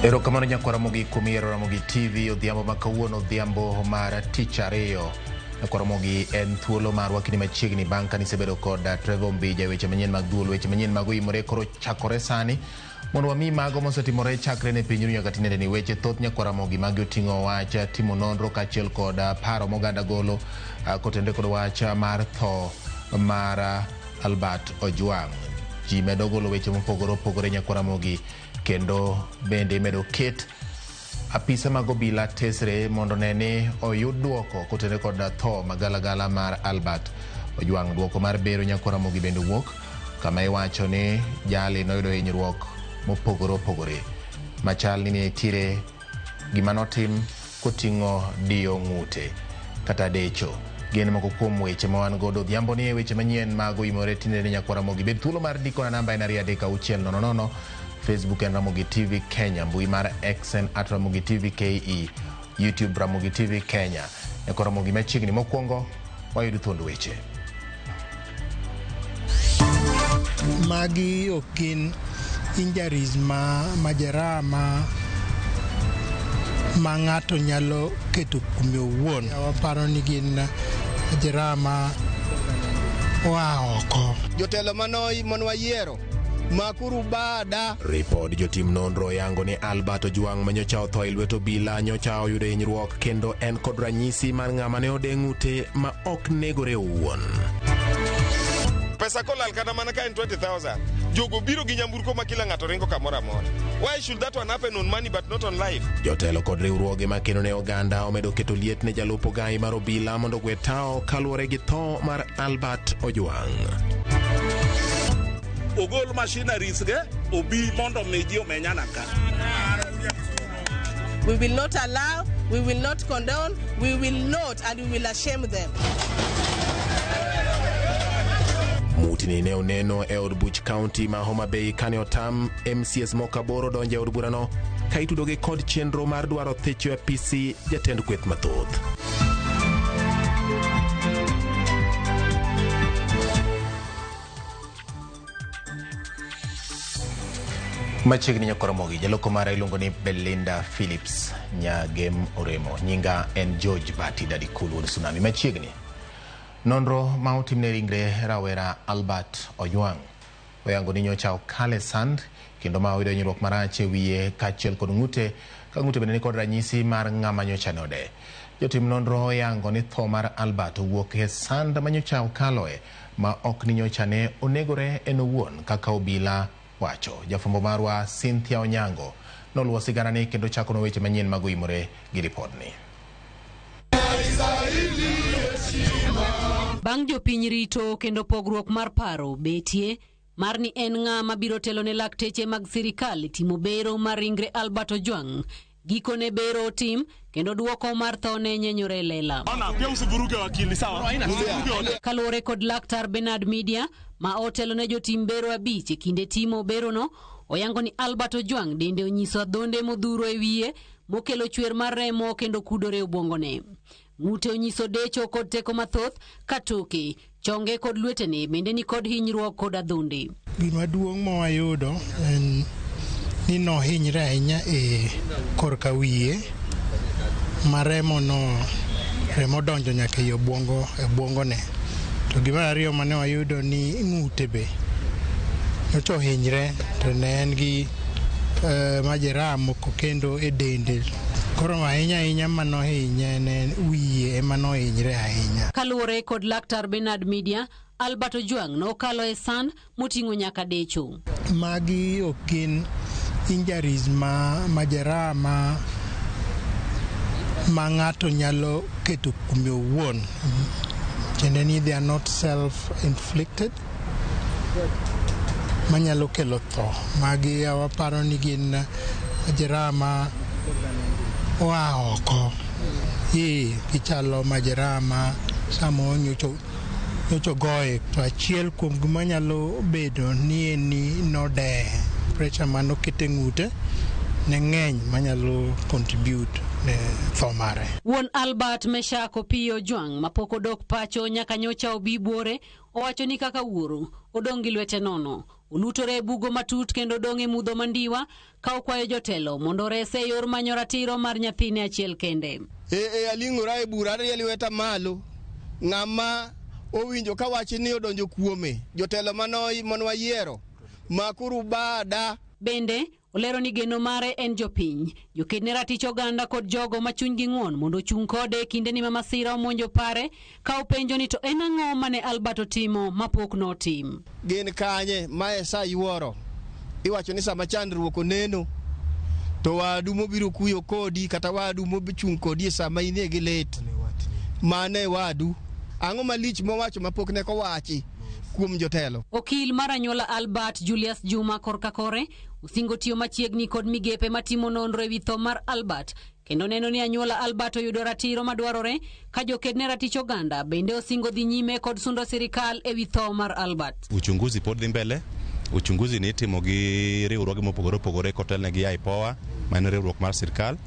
Erokamano nyakwar Ramogi kuom yiero Ramogi TV odhiambo ma kawuono, odhiambo mar tich ariyo. Nyakwar Ramogi, en thuolo marwa kinde machiegni bang' ka nisebedo kod Trevor Ombija e weche manyien mag duol, weche manyien mag oimore koro chakore sani mondo wami mago mosetimore chakre ne piny ru nyaka tinende ni weche thoth. Nyakwar Ramogi, magi oting'o wach timo nonro kaachiel kod paro moganda golo kotenore kod wach mar tho mar Albert Ojwang. Ji medo golo weche mopogore opogore, nyakwar Ramogi, kendo bende imedo ket apisa mag obila tesre mondo ne ni oyud duoko kotenore kod tho magalagala mar Albert Ojwang. Duoko mar bero, nyakwar Ramogi, bende wuok kama iwacho ni jali noyudo hinyruok mopogore opogore machal ni nitiere gima notim koting'o diyo ng'ute kata decho. Gin moko kuom weche ma wan godo odhiambo ni e weche manyien mag oimore tinde ni. Nyakwar Ramogi, bed thuolo mar ndikona, namba en 23600. Facebook en Ramogi TV Kenya, mbui mar X en @RamogiTV KE, YouTube Ramogi TV Kenya. Nyakwar Ramogi, machiegni mokwongo wayud thuond weche. Magi ok gin injuries ma majeraha ma ng'ato nyalo keto kuome owuon. Waparo ni gin majeraha ma oa oko. Jotelo mane wayiero, makuru bada. Ripod jotim nonro oyango ni Albert Ojwang ma nyocha otho e lwet obila nyocha oyudo hinyruok kendo en kod ranyisi mar ng'ama ne ode ng'ute ma ok negore owuon. Pesa kolal kata mana ka en 20,000, jogo biro gi nyamburko ma kila ng'ato ringo kamoro amora. Why should that one happen on money but not on life? Jotelo kod riwruoge makeno ne oganda omedo keto liet ne jalup ogai mar obila mondo ogwe tao kaluwore gi tho mar Albert Ojwang. Ogol machineries ge obi mondo mi ji omenyana ka. We will not allow, we will not condone, we will not, and we will ashame them. Mutni ne oneno e od buch kaunti ma Homa Bay kane otam MCAs moko aboro donjo e od burano ka itudogi kod chenro mar dwaro thicho e apisi jatend kweth mathoth. Machiegni, nyakwar Ramogi, jaloko mara iluongo ni Belinda Phillips Nyagem Oremo. Nyinga en George Bati Dadi Kul wuod Tsunami. Machiegni, nonro ma otimne ringre rawera Albert Ojwang oyango ni nyocha okale sand kendo ma oyudo hinyruok marach e wiye kaachiel kod ng'ute, ka ng'ute bende nikod ranyisi mar ng'ama nyocha node. Jotim nonro oyango ni tho mar Albert owuok e sand ma nyocha okaloe ma ok ni nyocha ne onegore en owuon kaka obila wacho. Jafwambo marwa Cynthia Onyango noluwo siganani kendo chakonwa weche manyien mag oimore gi ripodni. Bang' jopiny rito kendo pogruok mar paro betie mar ni en ng'a mabiro telo ne lakteche mag sirikal e timo bero mar ringre Albert Ojwang. Gikone bero otim kendo duoko mar tho ne nyenyore e lela. Kaluwore kod laktar Bernard Media ma otelo ne jotim bero abich e kinde timo berono, oyango ni Albert Ojwang dende onyiso adhonde modhuro e wiye mokelo chwer mar remo kendo kudore e obwongone. Ng'ute onyiso decho kod teko mathoth ka toke, chonge kod lwetene bende ni kod hinyruok kod adhonde. Gima duong' ma wayudo en ni nohinyre ahinya e korka wiye ma remo no remo donjo nyaka ei obwongo e obwongone. To gima ariyo mane wayudo ni ng'ute be nyocha ohinyre to ne en gi majeraha moko kendo e dende. Koro ahinya ahinya manohinye ne wiye ema nohinyre ahinya. Kaluwore kod laktar Bernard Media, Albert Ojwang nokalo e sand moting'o nyaka decho. Magi ok gin injuries ma majeraha ma ng'ato nyalo keto kuome owuon. Tiende ni they are not self inflicted manyalo kelo tho. Magi waparo ni gin majeraha ma oa oko. Ee, gichalo majeraha ma samoro nyocha Nyocha ogoye to achiel kuom gima nyalo bedo ni en ni nodeye. Pressure manokete ng'ute ne ng'eny manyalo contribute ne tho mare. Wuon Albert Meshak Opiyo Ojwang mapok odok pacho nyaka nyocha obi buore owacho ni kaka wuoro odong' gi lwete nono. Olutore e bugo matut kendo odong' e mudho mandiwa ka okwayo jotelo mondo orese e yor manyo ratiro mar nyathine achiel kende. Aling'ora e bura arie lweta malo. Ng'ama owinjo ka wach ni odonjo kuome, jotelo mano wayiero, makuru bada. Bende olero ni geno mare en jopiny, joked ne ratich oganda kod jogo ma chunygi ng'won mondo ochung' kode e kindeni ma masira omonjo pare ka openjo ni to en ang'o mane Albert otimo mapok notim. Gin kanye mae sa yuoro. Iwacho ni sama chandruok oneno to wadu mobiro kuyo kodi kata wadu mochung' kodi e sama inie gi lit. Mane wadu. Ang'o malich mowacho mapok ne kowachi kuom jotelo? Okil mar anyuola Albert Julius Juma korka kore osingo tiyo machiegni kod migepe matimo nonro ewi tho mar Albert kendo neno ni anyuola Albert oyudo ratiro madwarore ka joked ne ratich oganda bende osingo dhi nyime kod sundo sirikal ewi tho mar Albert. Uchunguzi pod dhi mbele. Uchunguzi ni itimo gi riwruoge mopogore opogore kotelne gi IPOA, ma en riwruok mar sirkal.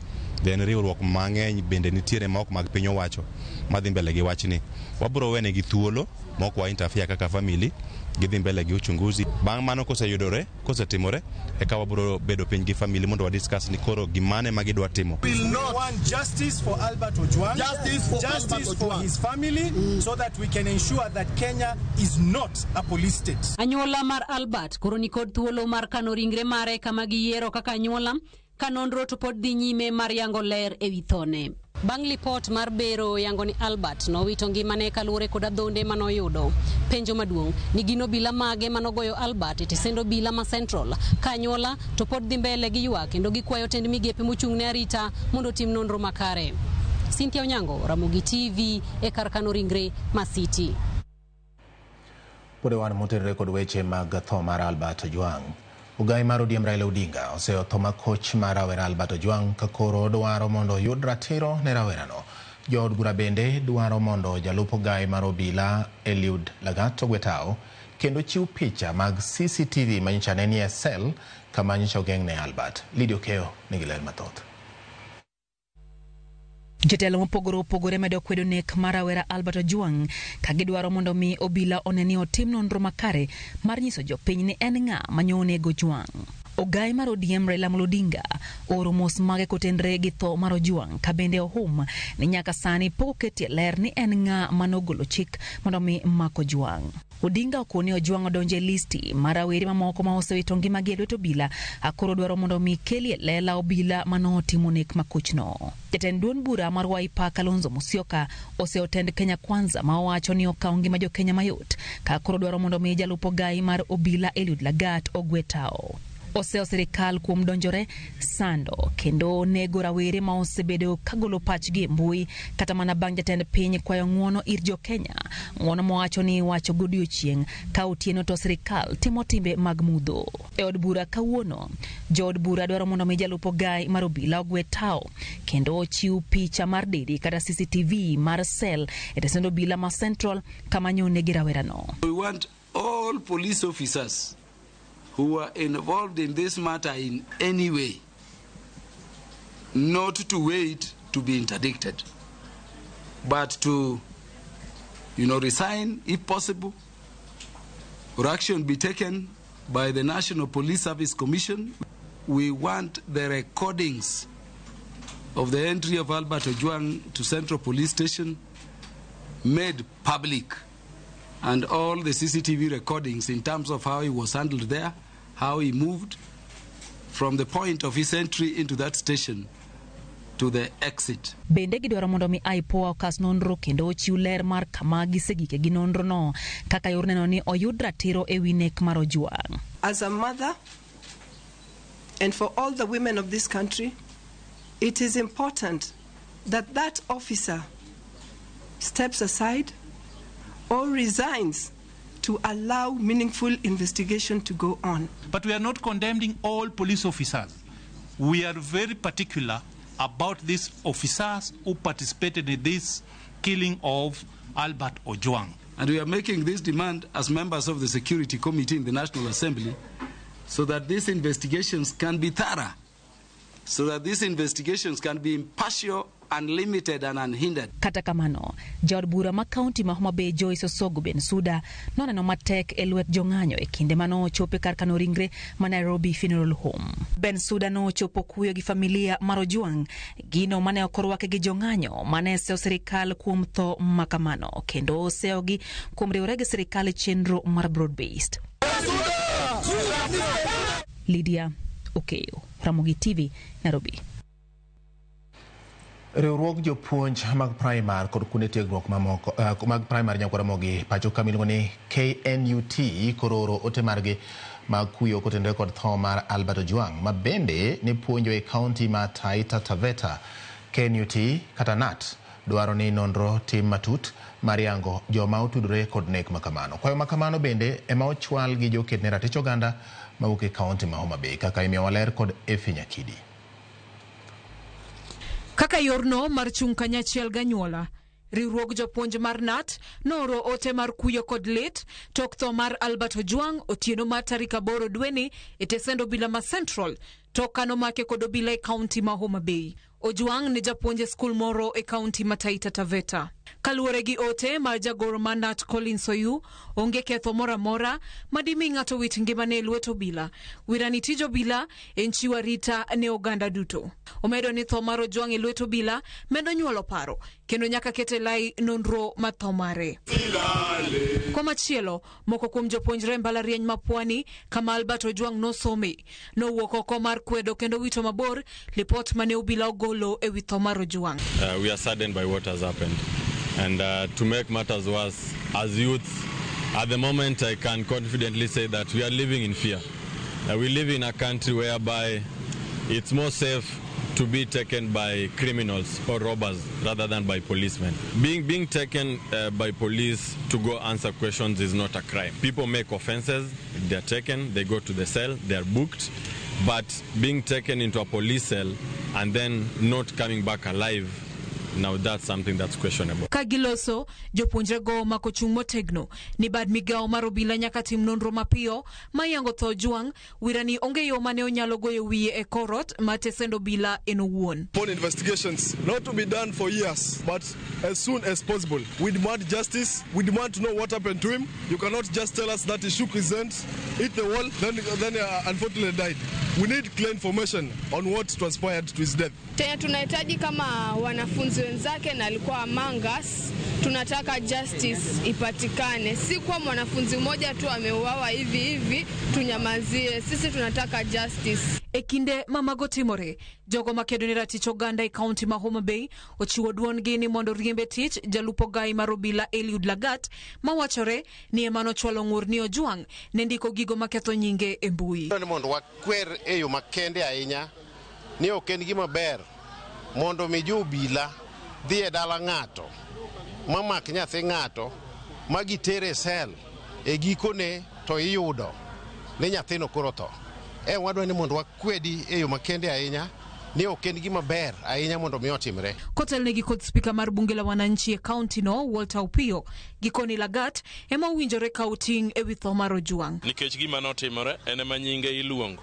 Then riwruok mang'eny bende nitiere ma ok mag piny owacho madhi mbele gi wachni. Wabiro wenegi thuolo ma ok wa interfere kaka family, gidhi mbele gi uchunguzi. Bang' mano koseyudore, kosetimore, eka wabiro bedo piny gi family mondo wa discuss ni koro gimane ma gidwa timo. We want justice for Albert Ojwang, Justice for justice Albert for Ojwang. His family, so that we can ensure that Kenya is not a police state. Anyuola mar Albert koro nikod thuolo mar kano ringre mare kama giyiero kaka anyuola ka nonro to pod dhi nyime mar yango ler ewi thone. Bang' lipot mar bero yango ni Albert nowito ngimane kaluwore kod adhonde manoyudo. Penjo maduong' ni gin obila mage manogoyo Albert e tesend obila ma Central ka anyuola to pod dhi mbele gi ywak kendo gikwayo tend migepe mochung' ne arita mondo otim nonro makare. Cynthia Onyango, Ramogi TV e kar kano ringre ma City. Pod wan motenore kod weche mag tho mar Albert Ojwang. Ogai mar ODM Raila Odinga oseyo tho makoch mar rawera Albert Ojwang ka koro dwaro mondo oyud ratiro ne rawerano. Jood bura bende dwaro mondo jalup ogai mar obila Eliud Lagat ogwe tao kendo chiw picha mag CCTV manyocha ne nie sel kama nyocha ogeng' ne Albert. Lydia Okeo nigi ler mathoth. Jotelo mopogore opogore medo kwedo nek mar rawera Albert Ojwang ka gidwaro mondo mi obila one ni otim nonro makare mar nyiso jopiny ni en ng'a manyo onego Ojwang. Ogai mar ODM Raila Amolo Odinga ooro mos mage kotenre gi tho mar Ojwang ka bende ohum ni nyaka sani pok oketie ler ni en ng'a manogolo chik mondo mi mak Ojwang. Odinga okoni ni Ojwang odonjo e listi mar rawere mamoko ma osewito ngimagi e lwet obila koro dwaro mondo mi kelie lela obila manotimo nek makochno. Jatend duond bura mar Wiper Kalonzo Musyoka oseotend Kenya Kwanza ma owacho ni okawo ngima jokenya mayot ka koro dwaro mondo mi jalup ogai mar obila Eliud Lagat ogwe tao. Oseyo sirikal kuom donjore sando kendo nego rawere ma osebedo kagolo pachgi e mbui kata mana bang' jatend piny kwayo ng'uono ir jokenya ng'uono mowacho ni iwacho godiochieng' ka otieno to sirikal timo timbe mag mudho. E od bura kawuono jood bura dwaro mondo mi jalup ogai mar obila ogwe tao kendo ochiw picha mar dede kata CCTV mar sel e tesend obila ma Central kama nyo onegi rawerano. We want all police officers who are involved in this matter in any way not to wait to be interdicted, but to resign if possible, or action be taken by the National Police Service Commission. We want the recordings of the entry of Albert Ojwang to Central Police Station made public and all the CCTV recordings in terms of how he was handled there, how he moved from the point of his entry into that station to the exit. Bende gidwaro mondo mi IPOA okas nonro kendo ochiw ler mar kama gisegike gi nonrono kaka yor neno ni oyud ratiro e wi nek mar Ojwang. As a mother, and for all the women of this country, it is important that that officer steps aside or resigns to allow meaningful investigation to go on. But we are not condemning all police officers. We are very particular about these officers who participated in this killing of Albert Ojwang. And we are making this demand as members of the Security Committee in the National Assembly so that these investigations can be thorough, so that these investigations can be impartial, unlimited and unhindered. Kata kamano, jaod bura ma kaunti ma Homa Bay Joyce Osogo Bensuda noneno matek e lwet jong'anyo e kinde mane ochopo kar kano ringre ma Nairobi Funeral Home. Bensuda nochopo kuyo gi familia mar Ojwang, gino mane ok orwake gi jong'anyo mane seyo sirikal kuom tho makamano kendo oseyogi kuom riwore gi sirikal e chenro mar broad based. Lydia Okeyo, Ramogi TV, Nairobi. Riwruog jopuonj mag primar kod kuonde tiegruok mamoko mag primar nyaka Ramogi pacho ka miluongo ni KNUT koro oro ote margi mag kuyo kotenore kod tho mar Albert Ojwang ma bende ne puonjo e kaunti ma Taita Taveta. KNUT kata KNUT dwaro ni nonro tim matut mar yango joma otudore kod nek makamano. Kwayo makamano bende ema ochwal gi joket ne ratich oganda mawuok e kaunti ma Homa Bay kaka imiyo waler kod Effie Nyakidi. Kaka yorno mar chung' kanyachiel ganyuola, riwruog jopuonj mar KNUT nooro ote mar kuyo kod lit tok tho mar Albert Ojwang otieno mar tarik 8 dweni e tesend obila ma Central tok kanomake kod obila e kaunti ma Homa Bay. Ojwang ne japuonj e skul moro e kaunti ma Taita Taveta. Kaluwore gi ote mar jagoro mar KNUT Collins Oyu, onge ketho moro amora madimi ng'ato wit ngimane e lwet obila. Wirani tij obila en chiwo arita ne oganda duto. Omedo ni tho mar Ojwang e lwet obila medo nyuolo paro kendo nyaka ket e lai nonro mar tho mare. Komachielo, moko kuom jopuonjre mbalariany ma Pwani kama Albert Ojwang nosome nowuok oko mar kwedo kendo wito mabor lipot mane obila ogolo e wi tho mar Ojwang. We are saddened by what has happened. And to make matters worse, as youths, at the moment I can confidently say that we are living in fear. We live in a country whereby it's more safe to be taken by criminals or robbers rather than by policemen. Being taken by police to go answer questions is not a crime. People make offenses, they're taken, they go to the cell, they're booked. But being taken into a police cell and then not coming back alive, now that's something that's questionable. Ka giloso, jopuonjre go omako chung' motegno ni bad migawo mar obila nyaka tim nonro mapiyo mayango tho Ojwang, wirani onge yo mane onyalo goyo wiye e korot ma tesend obila en owuon. Upon investigations not to be done for years, but as soon as possible. We demand justice. We demand to know what happened to him. You cannot just tell us that he shook his hand, hit the wall, then unfortunately died. We need clear information on what transpired to his death. Tena tunahitaji kama wanafunzi wenzake na alikuwa among us, tunataka justice ipatikane. Si kwa mwanafunzi mmoja tu ameuawa hivi hivi tunyamazie. Sisi tunataka justice. E kinde ma mago timore, jogo makedo ne ratich oganda e kaunti ma Homa Bay ochiwo duondgi ni mondo riembe tich jalup ogai mar obila Eliud Lagat mawachore ni ema nochwalo ng'ur ni Ojwang ne ndiko gigo maketho nyinge e mbui. Ni mondo wakwer e yo makende ahinya ni ok en gima ber mondo mi jo obila dhi e dala ng'ato mamak nyathi ng'ato ma gitere e sel e gikone to iyudo ni nyathino koro tho. Wadwa ni mondo wakwedi e yo makende ahinya ni ok en gima ber ahinya mondo mi otimre. Kotelnegi kod spika mar bunge la wananchi e kaunti no Walter Opiyo, gikoni Lagat ema owinjore kawo ting' e wi tho mar Ojwang. Nikech gima notimore en ema nyinge iluongo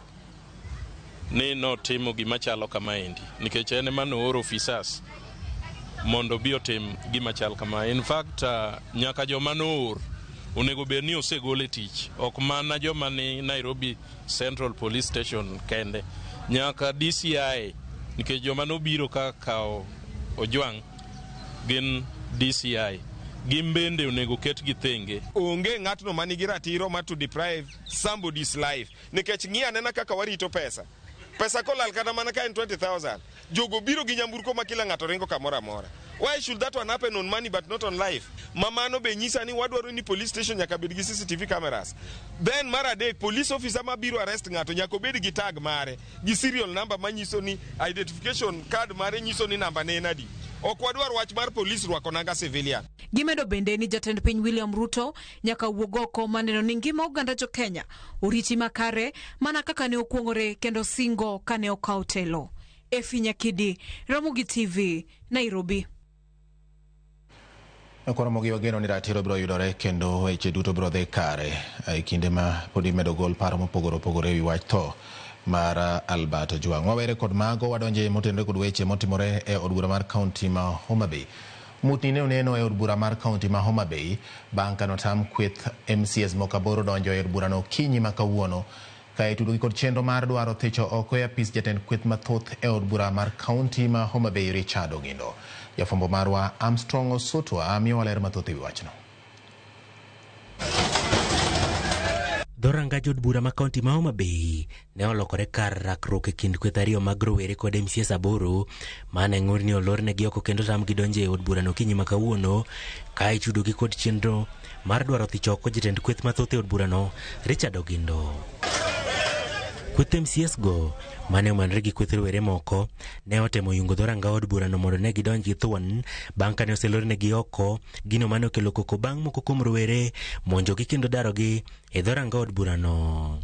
ni notimo gima chalo kamaendi, nikech en ema nooro officers mondo obi otim gima chal kama. In fact, nyaka joma noor onego bed ni osegol e tich, ok mana joma ni Nairobi Central Police Station kende, nyaka DCI, nikech joma nobiro ka kawo Ojwang gin DCI, gin bende onego ketgi thenge. Onge ng'atno manigi ratiro mar to deprive somebody's life, nikech ng'i anena kaka warito pesa. Pesa kolal kata mana ka en 20,000, jogo biro gi nyamburko ma kila ng'ato ringo kamoro amora. Why should that one happen on money but not on life? Mamano be nyisa ni wadwaro ni police station nyaka bed gi CCTV cameras. Then mar adek, police officer mabiro arrest ng'ato nyaka obed gi tag mare, gi serial number manyiso ni identification card mare nyiso ni namba ne en adi. Ok wadwar wach mar police rwako nanga civilian. Gimedo bende ni jatend piny William Ruto nyaka wuog oko maneno ni ngima oganda jo Kenya oriti makare mana kaka ne okuong'ore kendo singo kane okawo telo. Effie Nyakidi, Ramogi TV, Nairobi. Koro mogi wageno ni ratiro biro yudore kendo weche duto biro dhi kare e kinde ma pod imedo gol paro mopogore opogore ewi wach tho mar Albert Ojwang. Wawere kod mago wadonje motenore kod weche motimore e od bura mar kaunti ma Homa Bay. Mutni ne oneno e od bura mar kaunti ma Homa Bay bang' ka notam kweth MCAs moko aboro donjo e od burano okinyi ma kawuono ka itudogi kod chenro mar dwaro thicho oko e apis jatend kweth mathoth e od bura mar kaunti ma Homa Bay Richard Ogindo. Jafwambo marwa Armstrong Osutwa miyowa ler mathoth ewi wachno. Dhorangaj od bura ma kaunti ma Homa Bay ne olokore kar rakruok e kind kweth ariyo mag rowere kod MCAs aboro mane ng'ur ni olornegi oko kendo tamgi donjo e od burano okinyi ma kawuono ka itudogi kod chenro mar dwaro thicho oko jatend kweth mathoth e od burano Richard Ogindo. Kweth MCAs go mane omanore gi kweth rowere moko ne otemo yungo dhoranga od burano mondo ne gidonj gi thuon bang' kane oselornegi oko, gino mane okelo koko bang' moko kuom rowere monjogi kendo darogi e dhoranga od burano.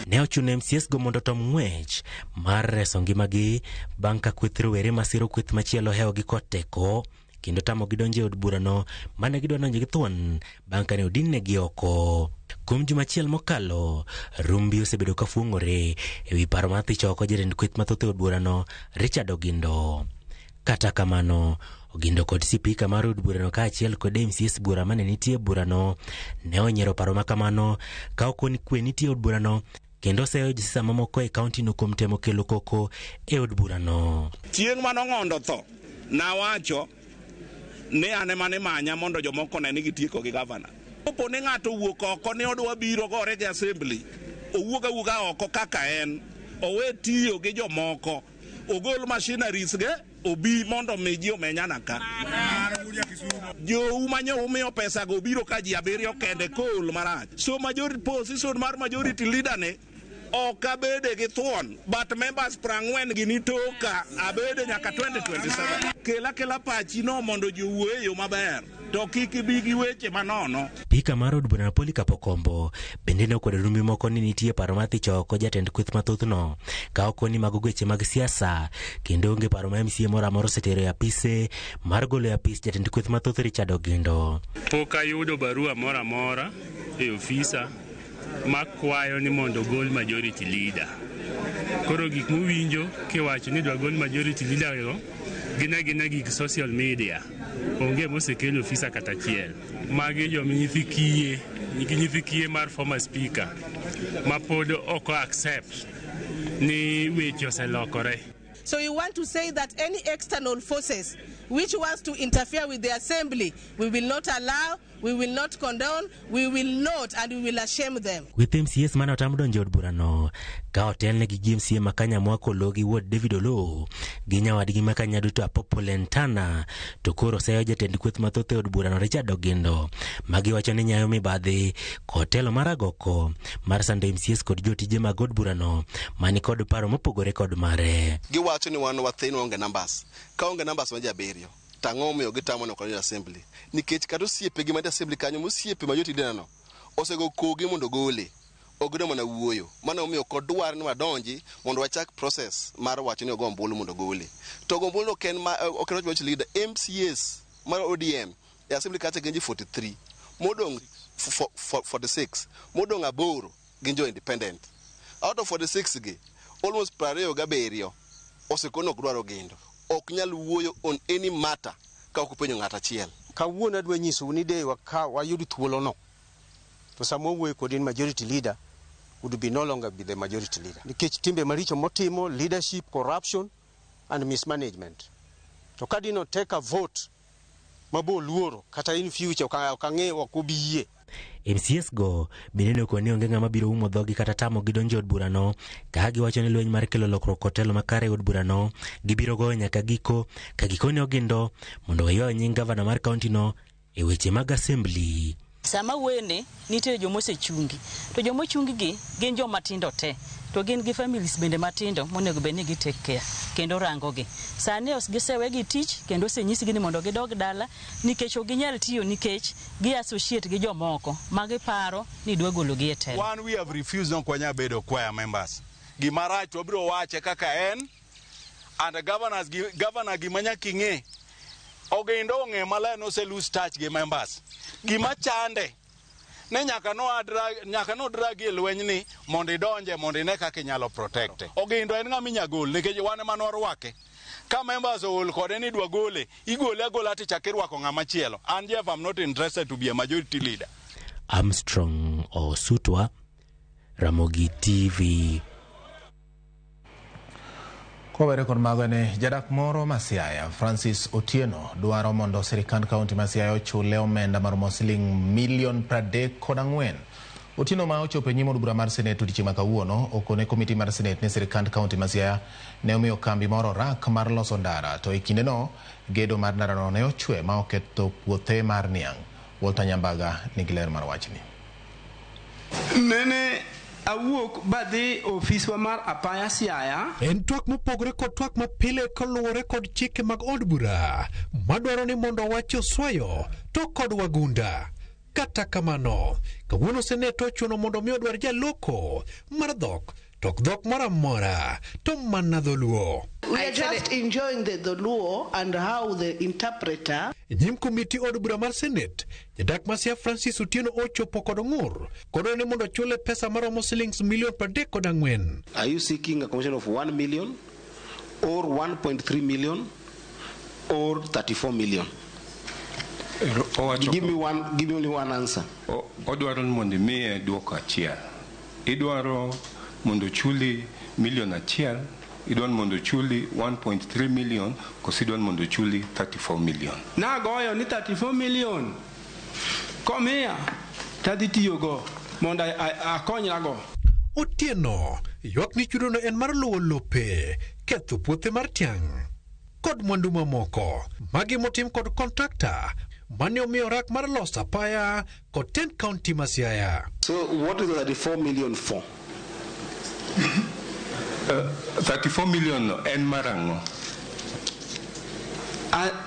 Ne ochuno MCAs go mondo otom ng'wech mar reso ngimagi bang' ka kweth rowere masiro kweth machielo hewogi kod teko kendo tamogi donjo e od burano mane gidwa donjo gi thuon bang' kane odinnegi oko. Kuom juma achiel mokalo, rumbi osebedo ka fuong'ore ewi paro mar thicho oko jatend kweth mathoth e od burano Richard Ogindo. Kata kamano, Ogindo kod sipika mar od burano kaachiel kod MCAs bura mane nitie e burano ne onyiero paro ma kamano ka okoni kwe nitie e od burano kendo oseyo josiasa mamoko e kauntino kuom temo kelo koko e od burano. Chieng' mane Ong'ondo tho, nawacho ni an ema nimanya mondo jomoko one ni gitieko gi gavana. Kopo ni ng'ato owuok oko ni odwa biro gore gi assembly, owuog awuoga oko kaka en, owe tiyo gi jomoko, ogol machineries ge, obi mondo mi ji omenyana ka. Jou manyo umiyo pesa go biro ka ji abiriyo kende kool marach. So majority position mar majority leader ni ok abede gi thuon, but members 40 gi nitoka abede nyaka 2027. Kela kela pachi no mondo ji owuo e yo maber, to kik ibi gi weche manono. Spika mar od burano Polycarp Okombo bende ne okwedo rumbi moko ni nitie paro mar thicho oko jatend kweth mathothno ka okoni mago weche mag siasa kendo onge paro ma MCA moro amora osetero e apise mar golo e apis jatend kweth mathoth Richard Ogindo. Pok ayudo barua moro amora e ofisa makwayo ni mondo ogol majority leader. Koro gik muwinjo kiwacho ni idwa gol majority leader go gin agina gik social media. Onge mosekel ofisa kata achiel. Magi joma nyithi kiye, nyithi kiye mar former speaker ma pod ok accept ni weche oselokore. So we want to say that any external forces which wants to interfere with the assembly, we will not allow, we will not condone, we will not, and we will ashame them. Kweth MCAs mane otam donjo e od burano ka otelnegi gi MCA ma Kanyamwa Kolo gi wuod David Oloo gi nyawadgi ma Kanyaduto Apopo Lentana to koro oseyo jatend kweth mathoth e od burano Richard Ogindo magiwacho ni nyayo mibadhi kod telo mar agoko mar sando MCAs kod jotije mag od burano mani kod paro mopogore kod mare. Giwacho ni wan wathin waonge numbers. Ka onge numbers ma ji abiriyo, to ang'o momiyo gitamo ni ok wadonj e assembly? Nikech kata osiepegi mantie assembly kanyo, mosiepe ma jotije neno, osego kogi mondo ogole. Ok gidwa mana wuoyo. Mano emomiyo ok odwar ni wadonji mondo wachak process mar wacho ni ogo ombulu mondo ogole. To go ombulu ok en ok en wach mar leader. MCAs mar ODM e assembly kacha gin ji 43. Modong' 46. Modong' aboro gin jo independent. Out of 46 gi, almost 27 osekono ok dwar Ogindo. Ok nyal wuoyo on any matter ka ok openjo ng'ato achiel. Kawuono adwa nyisou ni de wayud thuolono to sama wawuoyo kodi ni majority leader would be no longer be the majority leader nikech timbe maricho motimo, leadership, corruption and mismanagement. To ka dino take a vote mabo luoro kata in future ok ang'e ok obi yie. MCAs go bende ne okoni onge ng'ama biro umo dhogi kata tamogi donjo e od burano ka giwacho ni lweny mar kelo lokruok kod telo makare e od burano gibiro goyo nyaka giko ka gikone Ogindo mondo oywa nying gavana mar kauntino e weche mag assembly. Sama wuoyoni nitie joma osechungi to joma ochungi gi gin joma tindo te to gin gi families bende matindo monego bed ni gi take care kendo rango gi. Sani gisewegi tich kendo osenyisgi ni mondo gidog dala nikech ok ginyal tiyo nikech gi associate gi jomoko ma giparo ni dwa golo gi e telo. One, we have refused ok wanyal bedo choir members. Gima rach wabiro wache kaka en and governors, governor gima nyaka ing'e Ogindo ong'e maler ni ose lose touch gi members. Gima chande ne nyaka no drag nyaka no drag e lweny ni mondo idonje mondo ine kaka inyalo protect. Ogindo en ng'ama inya gol nikech wan ema nwarwake. Ka members ool kode ni idwa gole, igole agola tichak irwako ng'ama chielo. An Jeff, I'm not interested to be a majority leader. Armstrong Osutwa, Ramogi TV. Kowere kod mago ne jadak moro ma Siaya, Francis Otieno, dwaro mondo sirikand kaunti ma Siaya ochule omenda maromo siling milion 34. Otieno ma ochopo e nyim od bura mar Senet odiechieng' ma kawuono okone komiti mar Senet ni sirikand kaunti ma Siaya ne omiyo kambi moro rak mar loso ndara to e kindeno gedo mar ndarano ne ochwe ma oketho puothe mar niang'. Walter Nyambaga nigi ler mar wachni. Nene awuok badhi ofiswa mar apaya Siaya. En twak mopogore kod twak mapile kaluwore kod chike mag od bura madwaro ni mondo wach oswayo to kod wagunda. Kata kamano, kawuono senet ochuno mondo mi odwar jaloko mar dhok to ok dhok moro amora to mana dholuo. We are just enjoying the Dholuo and how the interpreter E nyim komiti od bura mar Senet, jadak ma Siaya Francis Otieno ochopo kod ng'ur kodwaro ni mondo ochule pesa maromo silings milion 34. Are you seeking a commission of 1 million or 1.3 million or 34 million? Give me one, give me only one answer. Odwaro ni mondo imiye duoko achiel. Idwaro mondo ochuli milion achiel, idwaro ni mondo ochuli 1.3 million, koso idwaro ni mondo ochuli 34 million. Nagoyo ni 34 million komiya tadhi tiyogo mondo akonyrago. Otieno ywak ni chudono en mar luwo lope, ketho puothe mar tiang' kod mwandu mamoko. Magi motim kod kontrakta mane omiyo rak mar loso apaya kod tend kaunti ma Siaya. So what is the 34 million for? 34 million no en mar ang'o?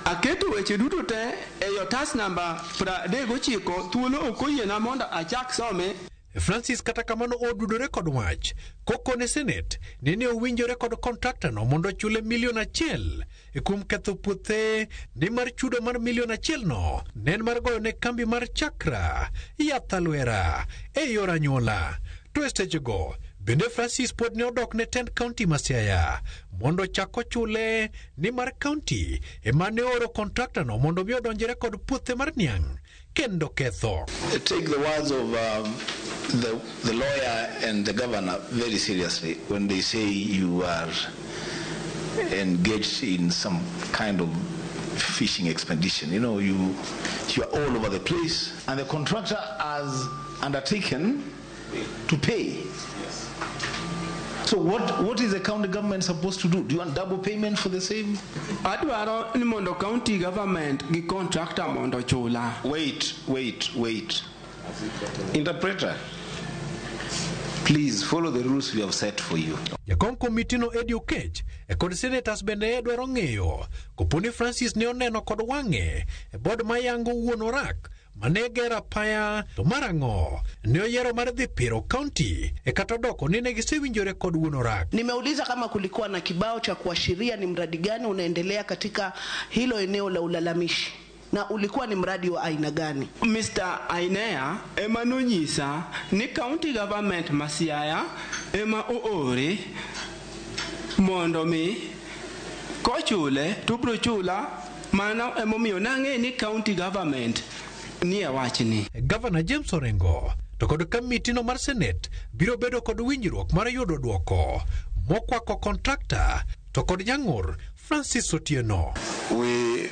Aketo weche duto te e otas namba 39 thuolo ok oyiena mondo achak some. Francis kata kamano odudore kod wach kokone Senet ni ne owinjore kod kontraktano mondo ochule milion achiel e kuom ketho puothe nimar chudo mar milion achiel no ne en mar goyo ne kambi mar Chakra yath alwera e yor anyuola. To e sechego bende Francis pod ne odok ne tend kaunti ma Siaya mondo ochak ochule nimar kaunti ema ne ooro kontraktano mondo mi odonjre kod puothe mar niang' kendo ketho. Take the words of the lawyer and the governor very seriously when they say you are engaged in some kind of fishing expedition. You know, you are all over the place, and the contractor has undertaken to pay. So what is the county government supposed to do? Do you want double payment for the same? Adwaro ni mondo county government gi contractor mondo chula. Wait, wait, wait. Interpreter, please follow the rules we have set for you. Jakom komitino Eddie Okech e kod senators bende dwaro ng'eyo kopo ni Francis ne oneno kod wang'e e bod mayango wuon orak mane gero apaya to mar ang'o ne oyiero mar dhi piro kaunti e kata odoko ni ne gisewinjore kod wuon orak. Nimeuliza kama kulikuwa na kibao cha kuashiria ni mradi gani unaendelea katika hilo eneo la ulalamishi na ulikuwa ni mradi wa aina gani. Mr. Ainea ema nonyisa ni county government ma Siaya ema oore mondo mi kochule to biro chula. Mano emomiyo nang'e ni county government nie wachni. Gavana James Orengo to kod kamitino mar Senet biro bedo kod winjruok mar yudo duoko mokwako kontrakta to kod jang'ur Francis Otieno. We,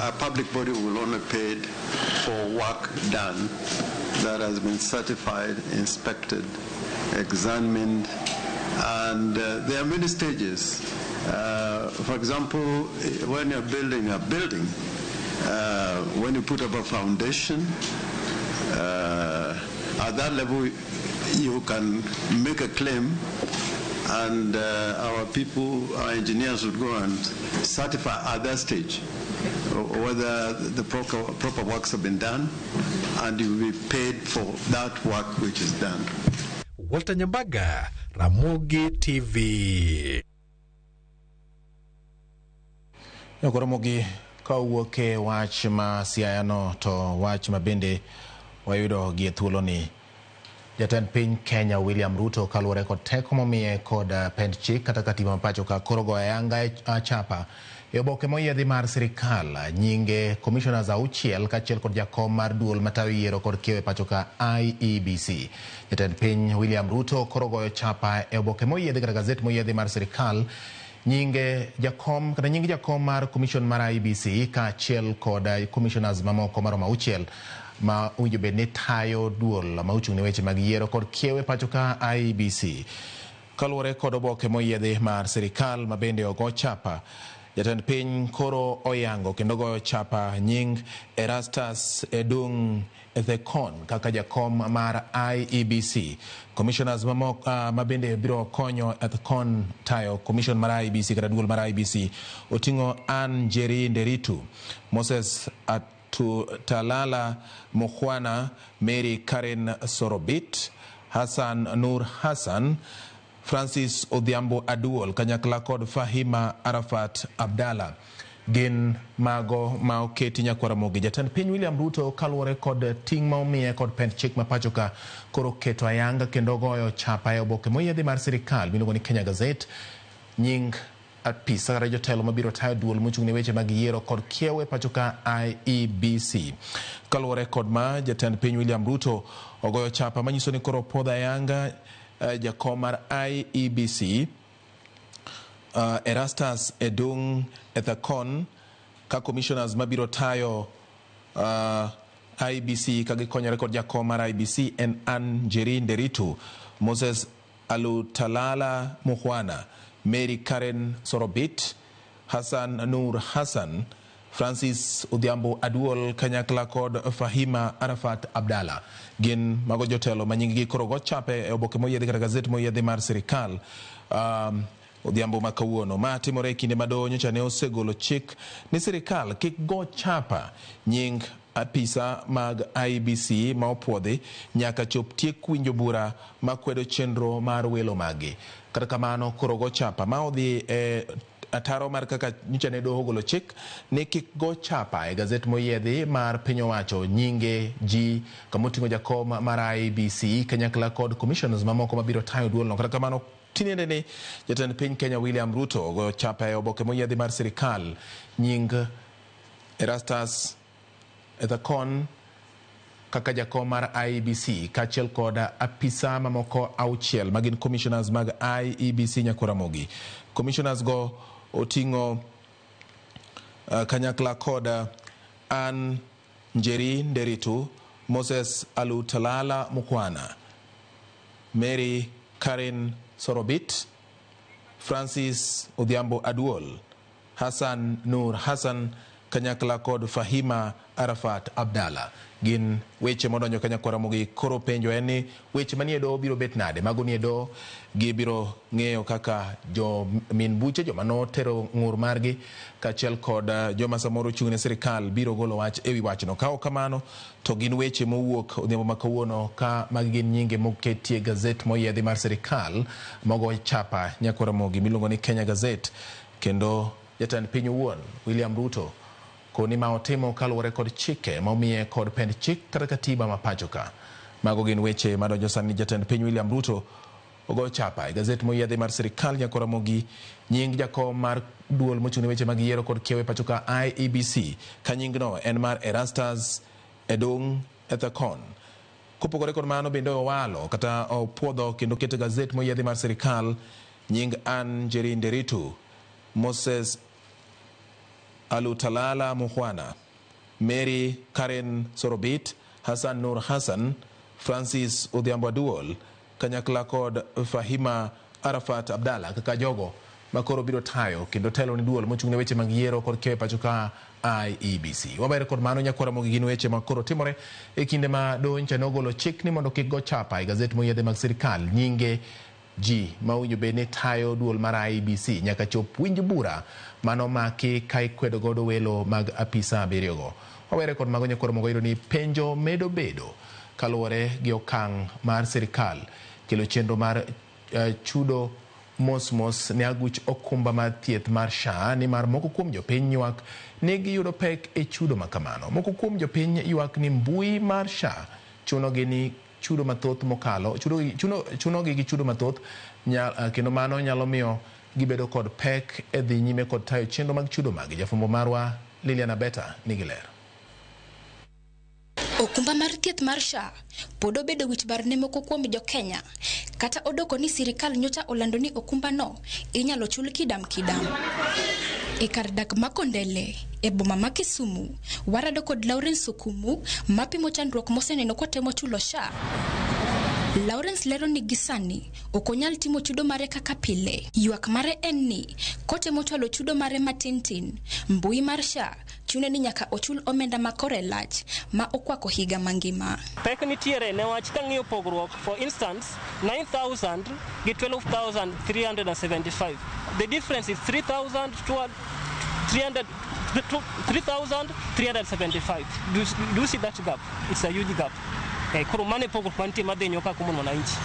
our public body will only pay for work done that has been certified, inspected, examined, and there are many stages. For example, when you're building a building, when you put up a foundation, at that level you can make a claim, and our people, our engineers would go and certify at that stage whether the proper works have been done, and you will be paid for that work which is done. Walter Nyambaga, Ramogi TV. Ramogi Ka owuok e wach ma Siaya no to wach ma bende wayudo gi e thuoloni. Jatend piny Kenya William Ruto kaluwore kod teko momiye kod pend chik kata katiba ma pacho ka koro goyo ayanga achapa e oboke moyiedhi mar sirikal nyinge commissioners 6 kaachiel kod jakom mar duol matayo yiero kod kiewo e pacho ka IEBC. Jatend piny William Ruto koro goyo chapa e oboke moyiedhi kata gazet moyiedhi mar sirikal nyinge jakom kata nying jakom mar commission mar IEBC kaachiel kod commissioners mamoko maromo 6 ma owinjo bed ni tayo duol ma ochung' ne weche mag yiero kod kiewo e pacho ka IEBC. Kaluwore kod oboke moyiedhi mar sirikal ma bende ogo chapa, jatend piny koro oyango kendo goyo chapa nying Erastus Edung Ethekon kaka jakom mar IEBC. Commissioners mamoko ma bende biro konyo Ethekon tayo commission mar IEBC kata duol mar IEBC oting'o Ann Njeri Nderitu, Moses Talala Mukhwana, Mary Karen Sorobit, Hassan Nur Hassan, Francis Odhiambo Aduol kanyakla kod Fahima Arafat Abdalla. Gin mago ma oketi nyakwar Ramogi. Jatend piny William Ruto kaluwore kod ting' ma omiye kod pend chik ma pacho ka koro keto ayanga kendo goyo chapa e oboke moyiedhi mar sirikal miluongo ni Kenya Gazette nying apisa kata jotelo mabiro tayo duol mochung' ne weche mag yiero kod kiewo e pacho ka IEBC. Kaluwore kod ma, jatend piny William Ruto ogoyo chapa manyiso ni koro opuodho ayanga jakom mar IEBC Erastus Edung Ethekon ka commissioners mabiro tayo IEBC ka gikonyore kod jakom mar IEBC en Ann Njeri Nderitu, Moses Alutalala Mukhwana, Mary Karen Sorobit, Hassan Nur Hassan, Francis Odhiambo Aduol kanyakla kod Fahima Arafat Abdalla. Gin mago jotelo ma nying gi koro go chape e oboke moyiedhi kata gazet moyiedhi mar sirikal odhiambo ma kawuono. Ma timore e kinde ma doho nyocha ne osegolo chik ni sirikal kik go chapa nying apisa mag IEBC ma opuodhi nyaka chop tiek winjo bura makwedo chenro mar welo maggi. Kata kamano koro go chapa ma odhi e ataro mar kaka nyocha ne doho ogolo chik ni kik go chapa e gazet moyiedhi mar piny owacho nyinge ji kamoting'o jakom mar IEBC kanyakla kod commissioners mamoko mabiro tayo duolno. Kata kamano tinende ni jatend piny Kenya William Ruto ogoyo chapa e oboke moyiedhi mar sirikal nying Erastus Ethekon kaka jakom mar IEBC kaachiel kod apisa mamoko 6 magin commissioners mag IEBC nyakwar Ramogi. Commissioners go oting'o kanyakla kod Ann Njeri Nderitu, Moses Alutalala Mukhwana, Mary Karen Sorobit, Francis Odhiambo Aduol, Hassan Nur Hassan kanyakla kod Fahima Arafat Abdalla. Gin weche modonjo kanyakla Ramogi. Koro penjo en ni weche manie doho biro bet nade? Mago nie doho gibiro ng'eyo kaka jo min buche joma notero ng'ur margi kaachiel kod joma samoro ochung' ne sirikal biro golo wach ewi wachno. Ka ok kamano to gin weche mowuok odhiambo ma kawuono ka magi gin nyinge moketie gazet moyiedhi mar sirikal mogo chapa nyakwar Ramogi miluongo ni Kenya Gazette, kendo jatend piny owuon William Ruto koni ma otimo kaluwore kod chike ma omiye kod pend chik kata katiba ma pacho ka. Mago gin weche madonjo sani. Jatend piny William Ruto ogo chapa e gazet moyiedhi mar sirikal nyakwar Ramogi nying jakom mar duol mochung' ne weche mag yiero kod kiewo e pacho ka IEBC ka nyingno en mar Erastus Edung Ethekon. Kopogore kod mano bende owalo kata opuodho kendo keto gazet moyiedhi mar sirikal nying Ann Njeri Nderitu, Moses Alutalala Mukhwana, Mary Karen Sorobit, Hassan Nur Hassan, Francis Odhiambo Aduol kanyakla kod Fahima Arafat Abdalla kaka jogo makoro biro tayo kendo telo ni duol mochung' ne weche mag yiero kod kiewo e pacho ka IEBC. Waber kod mano nyakwar Ramogi gin weche ma koro timore e kinde ma doho nyocha nogolo chik ni mondo kik go chapa e gazet moyiedhi mag sirikal nyinge ji ma owinjo bed ni tayo duol mar IEBC nyaka chop winj bura mano maki ka ikwedo godo welo mag apisa 7 go. Wawere kod mago nyakwar Ramogi, wayudo ni penjo medo bedo kaluwore gi okang' mar sirikal kelo chenro mar chudo mos mos ne aguch okumba mar thieth mar SHA nimar moko kuom jopiny ywak ni giyudo pek e chudo ma kamano. Moko kuom jopiny ywak ni mbui mar SHA chunogi ni chudo mathoth mokalo chunogi gi chudo mathoth kendo mano nyalo miyo gibedo kod pek e dhi nyime kod tayo chenro mag chudo magi. Jafwambo marwa Lilian Abeta nigi ler. Okumba mar thieth mar SHA pod obedo wich bar ne moko kuom jo-Kenya. Kata odoko ni sirikal nyocha olando ni okumbano inyalo chul kidam kidam. E kar dak ma Kondele, e boma ma Kisumu, warado kod Lawrence Okumu mapimo chandruok moseneno kotemo chulo SHA. Lawrence lero ni gi sani ok onyal timo chudo mare kaka pile. Ywak mare en ni kotemo chwalo chudo mare matin tin, mbui mar SHA chune ni nyaka ochul omenda ma kore lach ma okwako higa mangima. Pek nitiere newach kang'iyo pogruok, for instance 9,000 gi 12,375. The difference is 3,375. Do you see that gap? It's a huge gap. Koro mane pogruok mantie madhi nyoka kuom mwananchi.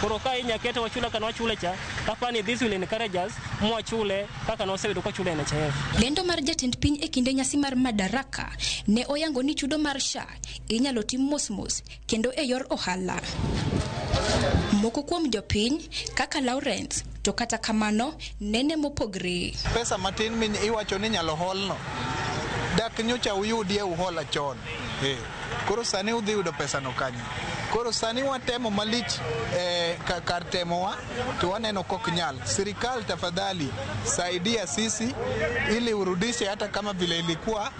Koro ka inyakete wachula kana wachule cha, kapani this will encourage us mwachule kaka nosebedo kochule NHIF. Lendo mar jatend piny e kinde nyasi mar Madaraka ne oyango ni chudo mar SHA inyalo tim mos mos kendo e yor ohala. Moko kuom jopiny kaka Lawrence to kata kamano nene mopogre. Pesa matin min iwacho ni nyalo holno. Dak nyocha uyudie uhola chon. Koro sani udhi yudo pesa no kanye? Koro sani watemo malich kar temowa to waneno kok nyal. Sirikal tafadhali saidia sisi ili urudishe hata kama vile ilikuwa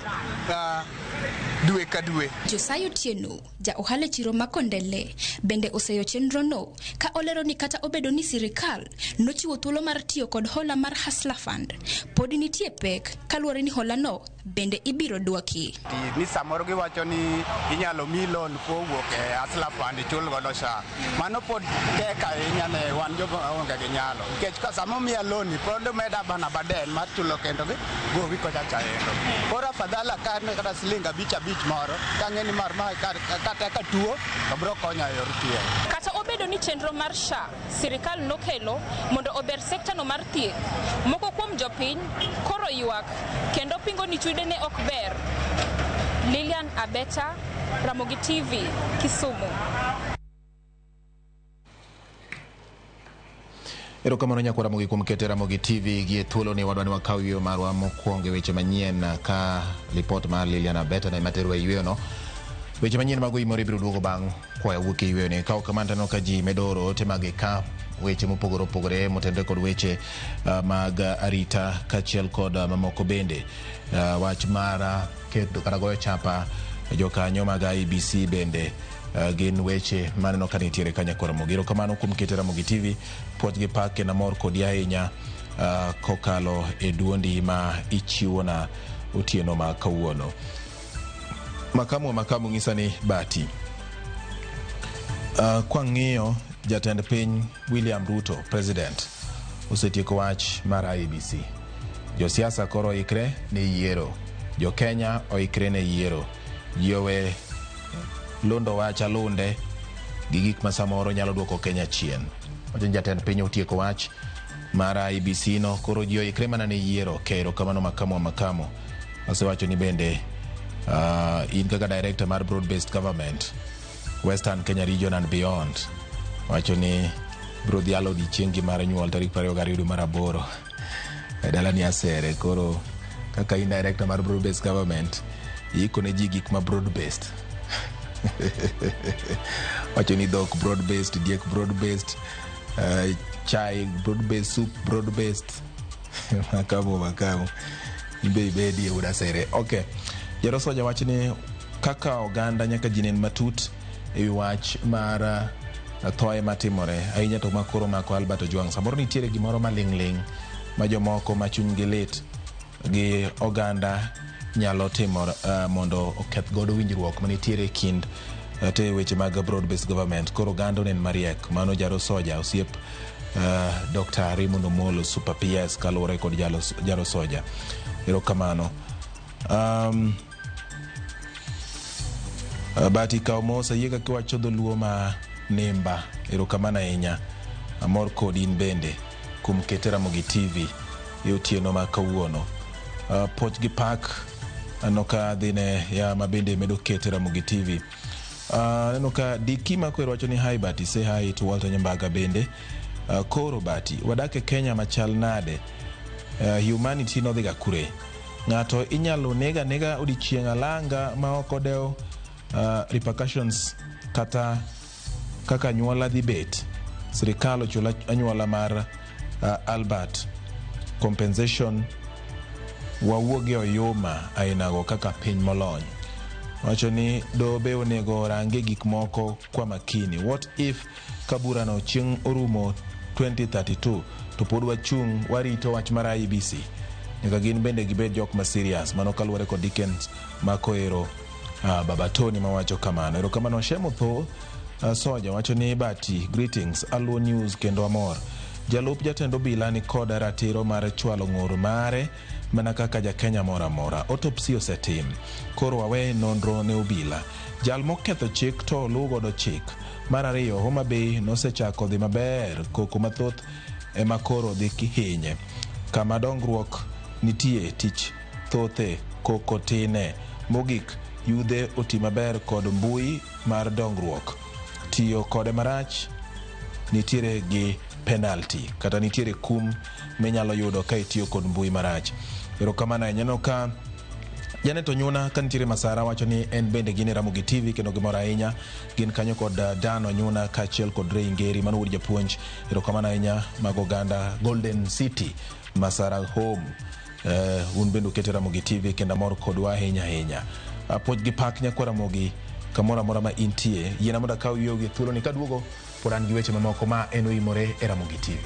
dwe ka dwe. Josiah Otieno, ja ohala e chiro ma Kondele, bende oseyo chenro no ka olero ni kata obedo ni sirikal nochiwo thuolo mar tiyo kod hola mar Hustler Fund, pod nitie pek kaluwore ni hola no bende ibiro dwoki. Ni samoro giwacho ni inyalo mi loan kowuok e Hustler Fund ichul godo SHA. Mano pod tek ahinya ne wan joma onge gi nyalo. Nikech ka sama omiya loan ni pod omeda bana baden mar chulo kendo gi gowi kocha cha endo. Koro afadhali akane kata siling 5 moro kang'e ni mar ma kata ka tuo to biro konya e yor thieth. Kata obedo ni chenro mar SHA sirikal nokelo mondo ober sekta no mar thieth, moko kuom jopiny koro ywak kendo pingo ni chude ne ok ber. Lilian Abeta, Ramogi TV, Kisumu. Erokamano nyakwa Ramogi kuom kete Ramogi TV gi e thuolo ni wadwa ni wakaw yweyo marwa mokwongo e weche manyien ka lipot mar Lilian Abeta ne materwa e yweyo no. Weche manyien mag oimore biro duogo bang' kwa wuok e yweyo ni. Ka ok kamano to aneno ka ji medo oro ote mag ka weche mopogore opogore motenore kod weche mag arita kaachiel kod mamoko bende. Wach mar keto kata goyo chapa jokanyo mag IEBC bende gin weche maneno ka nitiere ka nyakwa Ramogi. Erokamano kuom kete Ramogi TV, puoch gi pak kendo amor kodi ahinya kokalo e duondi ma ichiwona otieno ma kawuono. Makamu wa makamu ng'isa ni Bati. Kwang'iyo jatend piny William Ruto, president, osetieko wach mar IEBC. Josiasa koro oikre ne yiero. Jo Kenya oikre ne yiero. Ji owe lundo wach alunde gi gik ma samoro nyalo duoko Kenya chien. Wacho ni jatend piny otieko wach mar IEBC no, koro ji oikre mana ne yiero. Kero kamano makamu wa makamu. Osewacho ni bende in kaka director mar broad based government Western Kenya region and beyond, wacho ni biro dhialo odiochiengi mar nyuol tarik 22 dwe mar 8 e dalani Asere. Koro kaka in director mar broad based government, iiko ne ji gik ma broad based. Wacho ni dhok broad based, diek broad based, chai broad based, soup broad based. Makamu makamu imbe ibedi e Asere. Okay. Jarosoja wacho ni kaka oganda nyaka ji nen matut e wi wach mar thoye matimore ahinya to makoro mako Albert Ojwang. Samoro nitiere gimoro maling' ling' ma jomoko ma chunygi lit gi oganda nyalo timo mondo oketh godo winjruok manitiere e kind te weche mag broad based government. Koro oganda onen mariek. Mano Jarosoja osiep Dr. Raymond Omolo Super PS kaluwore kod Jarosoja. Erokamano. Bati kaw mos ayie kaka iwacho dholuo ma nimba. Erokamano ahinya. Amor kodi in bende kuom kete Ramogi TV e otieno ma kawuono. Puoch gi pak aneno ka dhine ya ma bende medo kete Ramogi TV. Aneno ka Diki Makwero wacho ni hi Bati, say hi to Walter Nyambaga bende. Koro Bati, wadak e Kenya machal nade? Humanity nodhiga kure? Ng'ato inyalo nega nega odiechieng' alanga ma ok odew repercussions kata kaka anyuola dhi bet. Sirikal ochul anyuola mar Albert compensation wawuoge oyuma ainago kaka piny molony. Wacho ni dobe onego orange gik moko kwa makini. What if ka burano chieng' orumo 2032 to pod wachung' warito wach mar IEBC? Nyaka gin bende gibed jok ma serious. Mano kaluwore kod Dickens Makoero Baba Tony mawacho kamano. Erokamano Shemo Tho Soja wacho ni Bati greetings Aluo News kendo amor. Jalup jatend obila ni kod ratiro mar chwalo ng'ur mare mana kaka jakenya moro amora. Autopsy osetim. Koro wawe nonro ne obila. Jal moketho chik to oluw godo chik. Mar ariyo, Homa Bay nosechako dhi maber, koko mathoth ema koro dhi hinye. Kama dongruok nitie, tich thothe, koko tine. Mogik, yudhe oti maber kod mbui mar dongruok. Tiyo kode marach nitiere gi penalty kata nitiere kum minyalo yudo ka itiyo kod mbui marach. Erokamano ahinya. Aneno ka Janet Onyuna ka nitiere Masara wacho ni en bende gin e Ramogi TV kendo gimor ahinya. Gin kanyo kod Dan Onyuna kaachiel kod Ray Ngeri mano wuod japuonj. Erokamano ahinya mag oganda Golden City Masara Home. Un bende ukete Ramogi TV kendo amor kodwa ahinya ahinya. Puoch gi pak nyakwa Ramogi kamoro amora ma intie. Yiena mondo akaw yueyo gi thuolo ni kaduogo pod an gi weche mamoko ma en oimore e Ramogi TV.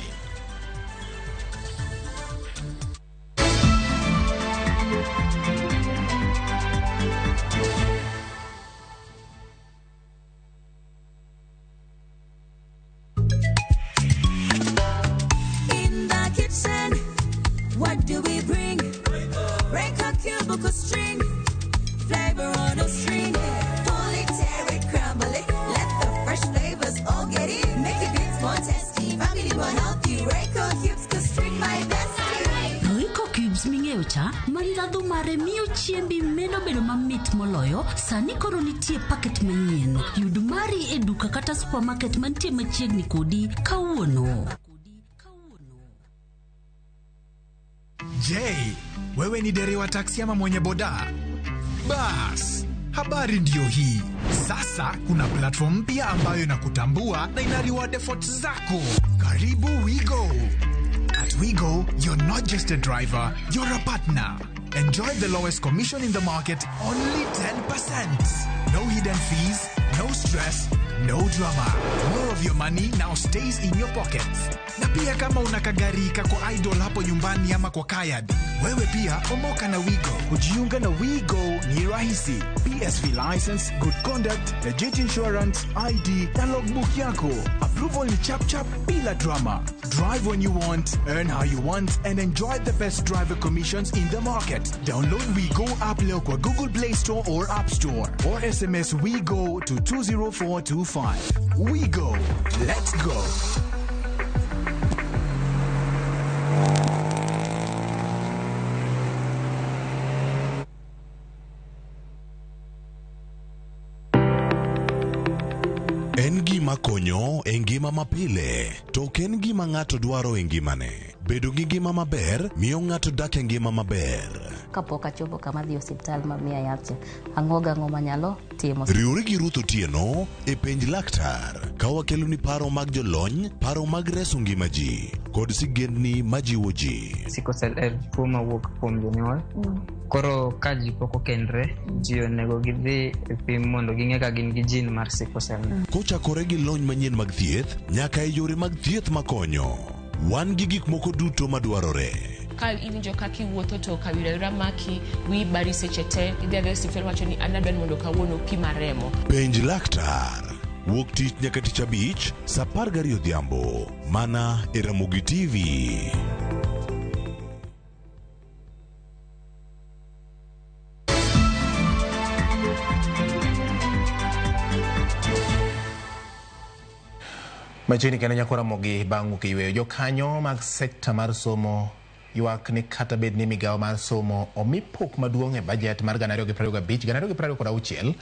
In the kitchen, what do we bring? Break a cubicle string, flavor on a string. Pull it, tear it, crumble it. Let the fresh flavors all get in. Make your bits more tasty, family more healthy. Royco cubes, cause string my bestie. Royco cubes ming'eyo cha ma ndhadhu mare miyo chiembi medo bedo mamit moloyo sani koro nitie paket manyien yud mari e duka kata supermarket mantie machiegni kodi kawuono. Je, wewe ni dereva taksi ama mwenye boda? Bas, habari ndiyo hii. Sasa kuna platform mpya ambayo inakutambua na ina reward efforts zako. Karibu Wigo. At Wigo, you're not just a driver, you're a partner. Enjoy the lowest commission in the market, only 10%. No hidden fees, no stress, no drama. More of your money now stays in your pockets. Na pia kama una kagari kako idle hapo nyumbani ama kwa kayad, wewe pia omoka na Wigo. Kujiunga na WeGo ni rahisi. PSV license, good conduct, legit insurance, ID na logbook yako. Approval ni chap chap bila drama. Drive when you want, earn how you want and enjoy the best driver commissions in the market. Download WeGo app leo kwa Google Play Store or App Store or SMS WeGo to 20425. WeGo. Let's go. En gima konyo e ngima mapile, to ok en gima ng'ato dwaro e ngimane. Bedo gi ngima maber miyo ng'ato dak e ngima maber. Kapok achopo kama dhi e osiptal ma miya yath cha, ang'o gang'o manyalo timo. Riwri gi Ruth Otieno e penj laktar ka wakeloni paro mag jolony, paro mag reso ngima ji kod sigendni majiwo ji. Sickle cell en tuo mawuok kuom jonyuol. Koro ka ji pok okendre, ji onego gidhi e pim mondo ging'e ka gin gi gene mar sickle cell. Kochakore gi lony manyien mag thieth nyaka e yore mag thieth makonyo. Wan gi gik moko duto madwarore. Ka iwinjo kaka iwuotho to kawira wira maki, wiyi bari seche te, idhi adhiya e osiptal wacho ni an adwa ni mondo kawuono pima remo. Penj laktar. Wuok tich nyaka tich abich sa 12 odhiambo mana e Ramogi TV. Machiegni kendo nyako Ramogi bang' wuok e yweyo. Jokanyo mag sekta mar somo ywak ni kata bed ni migawo mar somo omi pok maduong' e bajet mar 2025-2026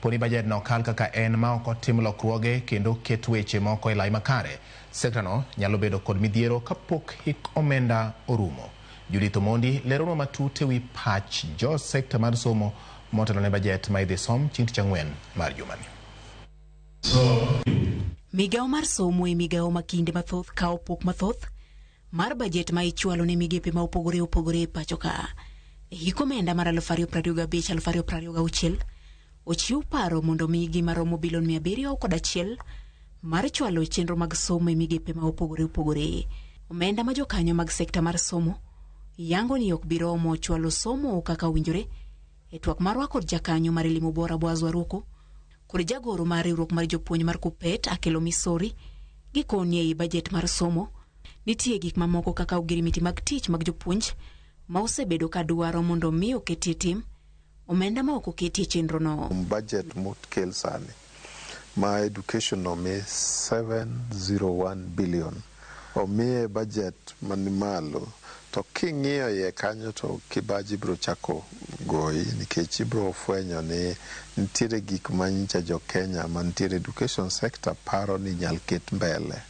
poni bajet no kal kaka en ma ok otim lokruoge kendo ket weche moko e lai makare. Sekta no nyalo bedo kod midhiero kapok hik omenda orumo. Judith Omondi leronwa matut ewi pach jo sekta mar somo motelo ne bajet ma idhi som chieng' tich ang'wen mar jumani. Migawo mar somo e migawo ma kinde mathoth kawo pok mathoth mar bajet ma ichwalo ne migepe ma opogore opogore e pacho ka. E hik omenda mar 2025-2026 ochiw paro mondo migi maromo bilion 701 mar chwalo chenro mag somo e migepe ma opogore opogore. Omenda ma jokanyo mag sekta mar somo yango ni ok bi romo chwalo somo kaka owinjore. E twak marwa kod jakanyo mar Elimu Bora Boaz Waruko kod jagoro mar riwruok mar jopuonj mar Kupet Akelo Misori gikoni ei bajet mar somo nitie gik mamoko kaka ogirimiti mag tich mag jopuonj ma osebedo ka dwaro mondo mi oketie tim omenda ma ok oketie chenrono. Budget mokel sani ma education omi 701 billion omiye budget mani malo to king'iyo iye kanyo to kibaji biro chako goyi nikech ibiro fwenyo ni nitiere gik ma nyicha jo Kenya mantiere education sector paro ni nyal ket mbele.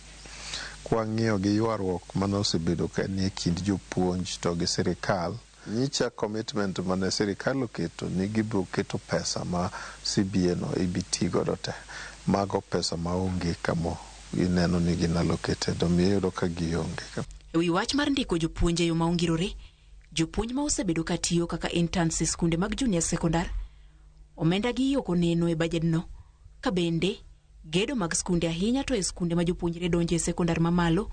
Kwang'iyo gi ywaruok mane osebedo ka nie kind jopuonj to gi sirikal, nyicha commitment mane sirikal oketo ni gibiro keto pesa ma CBA no ibi ti godo te. Mago pesa maonge kamo ineno ni gin allocated, omiyo iyudo ka gionge. E wi wach mar ndiko jopuonj e yo ma ongirore, jopuonj ma osebedo ka tiyo kaka interns e skunde mag junior secondar, omenda gi ok oneno e bajedno, ka bende gedo mag skunde ahinya to e skunde ma jopuonjre donjo e sekondar mamalo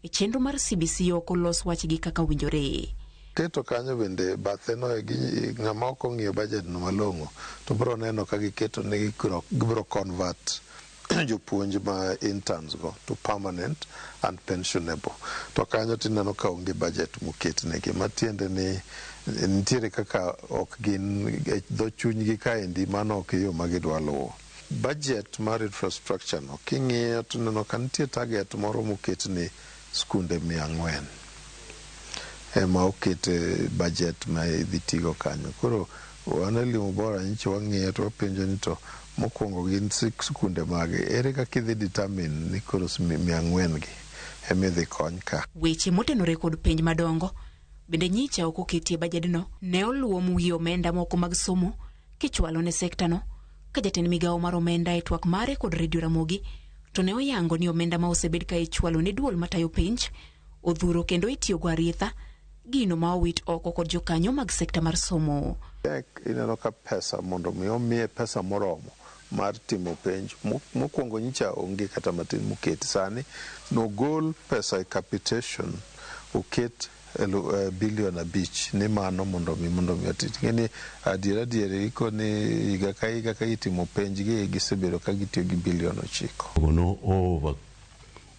e chenro mar CBC ok olos wachgi kaka owinjore. Keto kanyo bende bathe no ng'ama ok ong'iyo budget no malong'o to biro neno ka giketo ni gibiro convert jopuonj ma interns go to permanent and pensionable. To kanyo tineno ka onge budget moketnegi matiende ni nitiere kaka ok gin e dho chunygi kaendi mano ok yo ma gidwa luwo. Budget mar infrastructure no king'iyo tineno ka nitie target moro moket ni skunde 400 ema oket budget ma idhi tigo kanyo. Koro wan Elimu Bora nyicha wang'iyo to wapenjo ni to mokwongo gin skunde mage ere kaka idhi determine ni koro 400 gi ema idhi kony ka. Weche motenore kod penj madongo bende nyicha ok oketie bajedno ne oluom wi omenda moko mag somo kichwalo ne sektano ka jatend migawo mar omenda e twak mare kod Radio Ramogi to ne oyango ni omenda ma osebed ka ichwalo ne duol matayo penj odhuro kendo itiyogo arietha gino ma owit oko kod jokanyo mag sekta mar somo. Ineno ka pesa mondo mi omiye pesa moromo mar timo penj mokwongo nyicha onge kata matin moket sani nogol pesa e capitation oket bilion 5 ni mano mondo mi otim. Ng'eni adier adier iko ni higa ka higa ka itimo penj gi gisebedo ka gitiyo gi bilion 9. No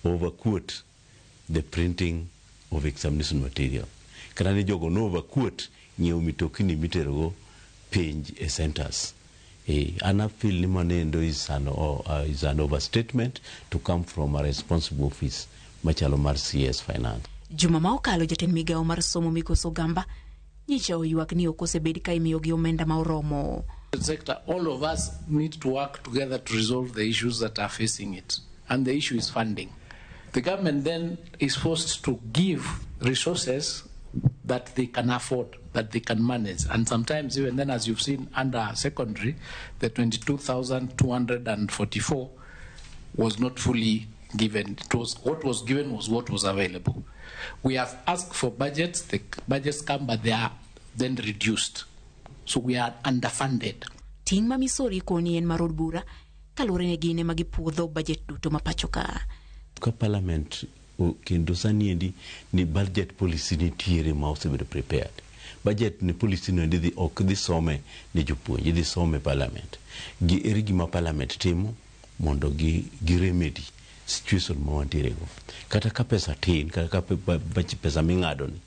overquote the printing of examination material. Kata ni jogo no overquote ng'iewo mitokni miterogo penj e centers. An I feel ni manendo is an overstatement to come from a responsible office machalo mar CS Finance. Juma ma okalo jatend migawo mar somo Migosi Ogamba nyicha oywak ni ok osebed ka imiyogi omenda ma oromo. Sector, all of us need to work together to resolve the issues that are facing it, and the issue is funding. The government then is forced to give resources that they can afford, that they can manage. And sometimes even then, as you've seen under secondary, the 22,244 was not fully given. It was, what was given was what was available. We have asked for budgets, the budgets come, but they are then reduced. So we are underfunded. Ting' ma Misori koni en mar od bura kaluwore ne gin ema gipuodho budget duto ma pacho ka. Ka parliament kendo sani endi ni budget policy nitiere ma osebedo prepared. Budget ni policy no endi ok dhi some ne jopuonj, idhi some parliament. Gi ere gima parliament timo mondo gi remedy situation ma wantiere go. Kata ka pesa tin, kata ka pesa ming'ado ni,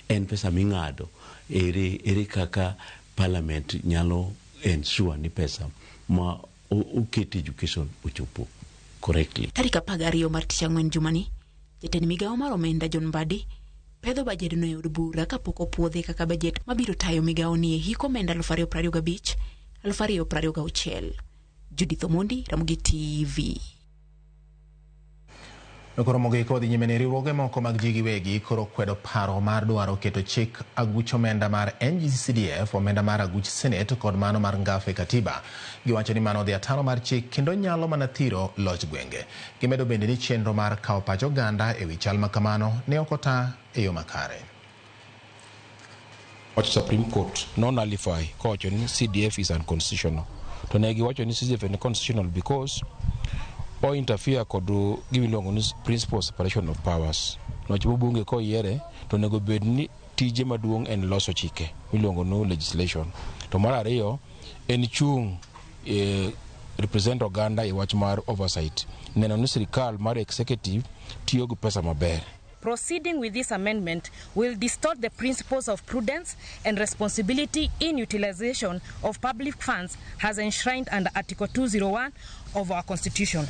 en pesa ming'ado, ere kaka parliament nyalo ensure ni pesa ma oket education ochopo correctly. Tarik 12 mar tich ang'wen jumani, jatend migawo mar omenda John Mbadi pedho bajedno e od bura kapok opuodhe kaka bajet mabiro tayo migawoni e hik omenda 2025 2026. Judith Omondi, Ramogi TV. Koro mogik odhi nyime ni riwruoge moko mag ji giwegi koro kwedo paro mar dwaro keto chik aguch omenda mar NGCDF, omenda mar aguch Senate kod mano mar ngafe katiba. Giwacho ni mano dhi ataro mar chik kendo nyalo mana thiro loch gwenge. Gimedo bende ni chenro mar kawo pach oganda e wi chal ma kamano ne ok ota e yo makare. Wach Supreme Court no nullify kowacho ni CDF is unconstitutional. To ne giwacho ni CDF en constitutional because o interfere kod gima iluongo ni principle of separation of powers. Niwach bunge koyiere to onego bed ni tije maduong' en loso chike miluongo ni legislation. To mar ariyo en chung' represent oganda e wach mar oversight. Neno ni sirikal mar executive tiyo gi pesa maber. Proceeding with this amendment will distort the principles of prudence and responsibility in utilization of public funds as enshrined under Article 201 of our Constitution.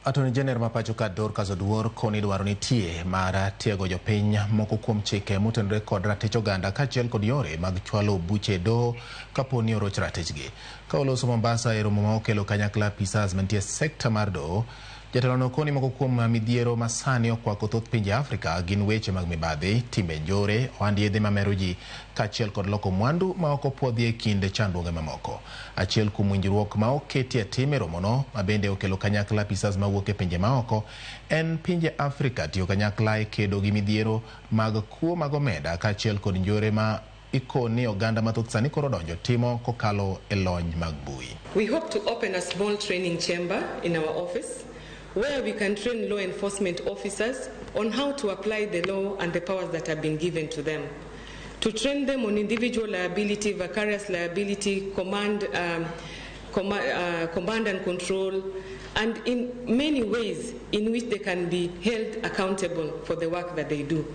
Attorney General ma pacho ka Dorcas Oduor koni dwaro nitie mar tiego jopiny moko kuom chike motenore kod ratich oganda kaachiel kod yore mag chwalo buche e doho kapo ni oroch ratichgi. Ka oloso Mombasa e romo ma okelo kanyakla apisas mantie e sekta mar doho, jatelono koni moko kuom midhiero ma sani okwako thoth pinje Afrika gin weche mag mibadhi, timbe njore, ohand yedhe mamero ji kaachiel kod loko mwandu ma ok opuodhi e kind chandruoge mamoko. Achiel kuom winjruok ma oketi e tim e romono ma bende okelo kanyakla apisas mawuok e pinje maoko en pinje Afrika tiyo kanyakla e kedo gi midhiero mag kuo mag omenda kaachiel kod njore ma ikoni oganda mathoth sani koro donjo timo kokalo e lony mag mbui. We hope to open a small training chamber in our office where we can train law enforcement officers on how to apply the law and the powers that have been given to them. To train them on individual liability, vicarious liability, command and control, and in many ways in which they can be held accountable for the work that they do.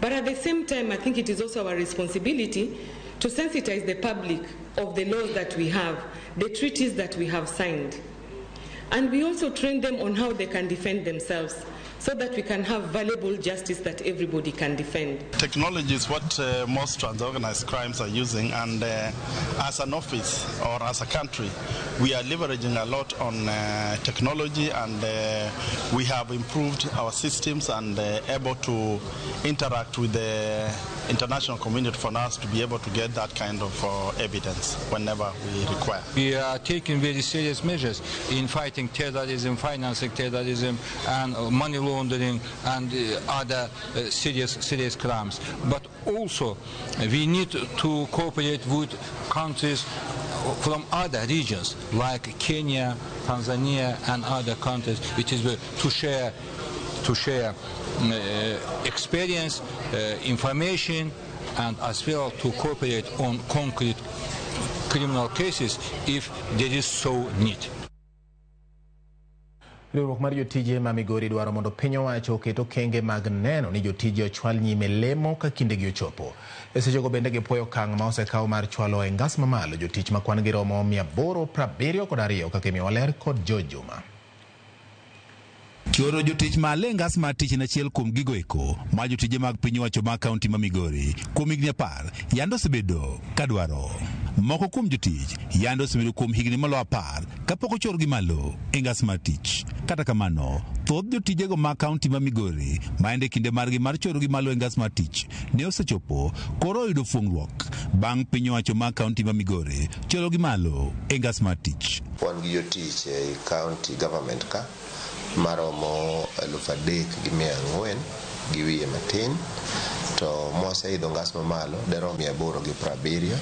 But at the same time, I think it is also our responsibility to sensitize the public of the laws that we have, the treaties that we have signed. And we also train them on how they can defend themselves so that we can have valuable justice that everybody can defend. Technology is what most trans-organized crimes are using, and as an office or as a country, we are leveraging a lot on technology, and we have improved our systems and able to interact with the international community for us to be able to get that kind of evidence whenever we require. We are taking very serious measures in fighting terrorism, financing terrorism, and money laundering and other serious crimes. But also we need to cooperate with countries from other regions like Kenya, Tanzania, and other countries. It is to share experience, information, and as well to cooperate on concrete criminal cases if there is so need. Riwruok mar jotije ma Migori dwaro mondo piny owacho oket okenge mag neno ni jotije ochwal nyime lemo ka kindegi ochopo. E sechego bende gipuoyo okang' ma osekaw mar chwalo e ngas mamalo jotich ma kwan gi romo 872 kaka imiyowa ler kod George Juma. Choro jotich malo e ngas mar tich en achiel kuom gigo eko ma jotije mag piny owacho mag kaunti ma Migori kuom higni 10 yando osebedo kadwaro. Moko kuom jotich yando osebedo kuom higni maloyo 10 kapok ochorgi malo e ngas mar tich. Kata kamano, thoth jotijego mag kaunti ma Migori maende kinde margi mar chorogi malo e ngas mar tich ne osechopo koro oyudo fuong'ruok bang' piny owacho mag kaunti ma Migori chorogi malo e ngas mar tich. Wan gi jotich e county government ka maromo 3,400 gi wiye matin, to moseidho ngas mamalo derom 872.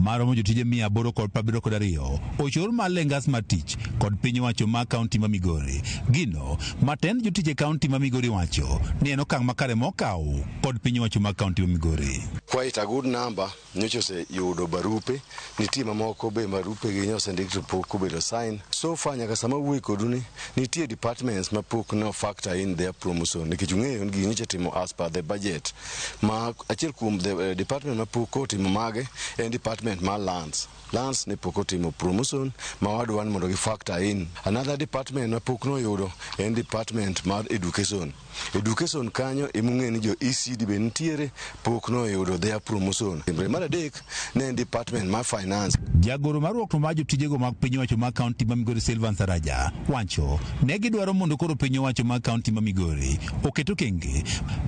Maromo jotije 872 ochor malo e ngas mar tich kod piny owacho mag kaunti ma Migori. Gino matend jotich e kaunti ma Migori wacho ni en okang' makare mokaw kod piny owacho mag kaunti ma Migori. Quite a good number nyocha oseyudo barupe, nitie mamoko be barupe gi nyosendik to pok obedo sign. So far nyaka sama wuoyi kodu ni nitie departments ma pok no factor in their promotion nikech ung'eyo ni gini nyocha timo as per the budget Ma achiel kuom the department ma pok otimo mage en department mar lands. Lands ne pok otimo promotion ma wadwa ni mondo gi factor in. Another department ma pok noyudo en department mar education. Education kanyo emung'e ni jo ECD be nitiere pok noyudo their promotion. Mar adek ne en department mar finance. Jagoro mar riwruok mar jotijego mag piny owacho mag kaunti ma Migori Silvan Saraja wacho ne gidwaro mondo koro piny owacho mag kaunti ma Migori oket okenge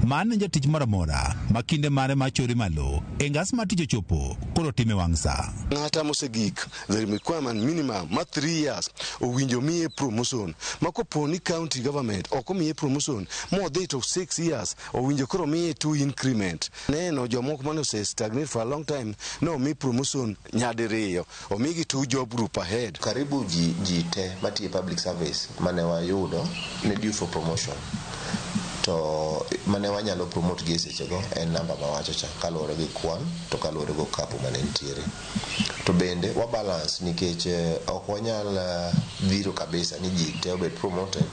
mar ne jatich moro amora ma kinde mare mar chore malo e ngas mar tich ochopo koro time wang' sa. Ng'ata mosegik the requirement minimum ma 3 years owinjo miye promotion ma kopo ni county government ok omiye promotion modhi to 6 years owinjo koro miye 2 increment. Neno jomoko mane ose stagnate for a long time no mi promotion nyadiriyo omigi 2 job group ahead. Karibu ji te matiyo public service mane wayudo ne due for promotion to mane wanyalo promote gi sechego en namba mawacho cha kaluwore gi kwan to kaluwore gi okapu mane nitiere. To bende wa balance nikech ok wanyal dhiro kabisa ni ji te obed promoted,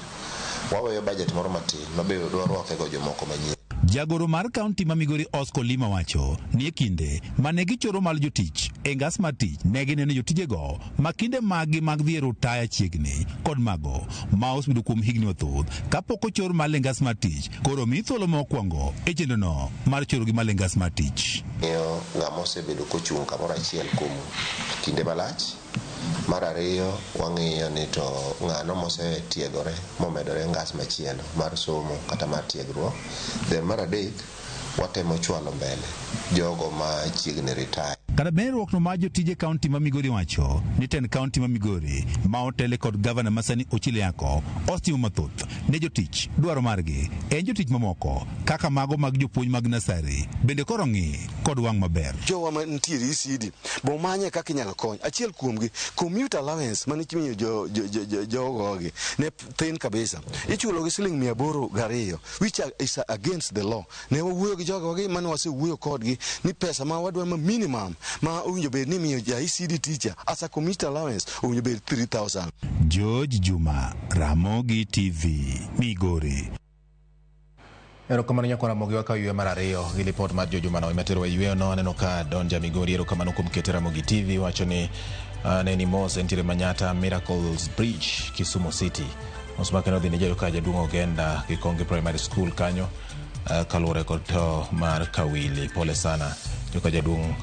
waweyo budget moro matin mabe dwarwakego jomoko manyien. Jagoro mar kaunti ma Migori Oscar Lima wacho ni e kinde mane gichoro malo jotich e ngas mar tich ne gineno jotijego ma kinde maggi mag dhi e rutaya chiegni kod mago ma osebedo kuom higni mathoth kapok ochor malo e ngas mar tich koro mi thuolo mokwongo e chenrono mar chorogi malo e ngas mar tich. Ng'iyo ng'ama osebedo kochung' kamoro achiel kuom kinde malach. Mar ariyo wang'iyo ni to ng'ano mosetiegore momedore ngas machielo mar somo kata mar tiegruok. Then mar adek watemo chwalo mbele jogo ma chiegni retire. Kata bende riwruokno mar jotije kaunti ma Migori wacho ni tend kaunti ma Migori ma otele kod gavana masani Ochilo Ayacko osetimo mathoth ne jotich. Dwaro margi en jotich mamoko kaka mago mag jopuonj mag nasari bende koro ng'i kod wang' maber. Jowa mantiere ECD bo manye kaka inyalo kony. Achiel kuomgi commute allowance mane imiyo jogogi ne thin kabisa. Ichulogi siling 802 which is against the law. Ne wawuoyo gi jogogi mane wasewuoyo kodgi ni pesa ma wadwa ma minimum ma owinjo bed ni imiyo ja ECD teacher as a commute allowance owinjo bed 3000. George Juma, Ramogi TV, Migori. Erokamano nyakwar Ramogi wakawo yweyo mar ariyo gi lipot mar George Juma no ema terowa e yweyo no. Aneno ka Donja Migori, erokamano kuom kete Ramogi TV wacho ni ne ni mos entiere Manyata Miracles Bridge, Kisumu City. Mos makendo dhi ne jayo ka jaduong' Ogenda Kikonge Primary School kanyo kaluwore kod tho mar Kawili. Pole sana joka jaduong'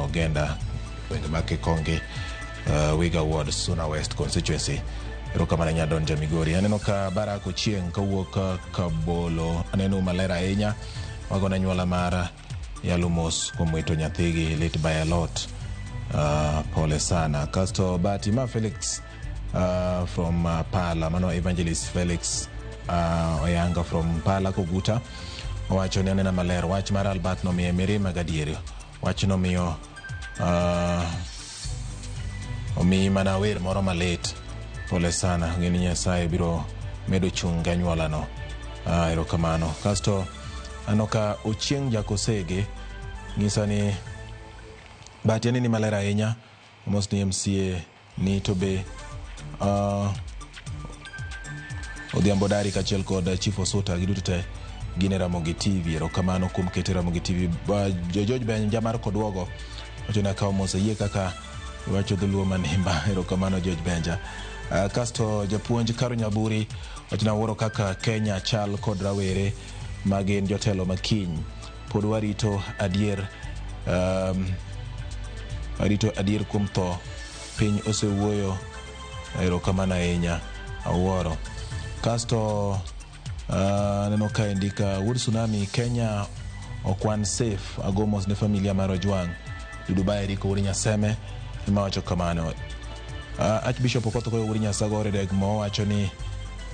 Ogenda gwenge mag Kikonge, Wiga Ward, Suna West Constituency. Erokamano ahinya Donja Migori. Aneno ka Barak Ochieng' kawuok Kabolo. Aneno maler ahinya. Wagone anyuola mar yalo mos kuom wito nyathigi lit by a lot. Pole sana. Kasto Bati ma Felix from Pala, mano Evangelist Felix Oyanga from Pala Koguta owacho ni anena maler wach mar Albert nomiye mirima gadieri. Wach nomiyo omiyi mana wer moro malit. Pole sana, ng'eni Nyasaye biro medo chung' gi anyuolano. Erokamano. Kasto aneno ka Ochieng' Jakosege ng'isa ni Bahati aneni maler ahinya. Mos ni MCA ni to be Odhiambo Dari kaachiel kod Chief Osuta giduto te gin e Ramogi TV. Erokamano kuom kete Ramogi TV. George Benja mar Kodwogo wacho ni akawo mos ayie kaka iwacho dholuo manimba. Erokamano George Benja. Kasto japuonj Karo Nyaburi wacho ni awuoro kaka Kenya chal kod rawere ma gin jotelo makiny. Pod warito adier warito adier kuom tho piny osewuoyo. Erokamano ahinya awuoro. Kasto aneno ka indika Wuod Tsunami Kenya ok wan safe. Ago mos ne familia mar Ojwang. Dudu Eriko Wuod Nyaseme ema wacho kamano. Archbishop Okoth Okoyo Wuod Nyasagore Deg mo wacho ni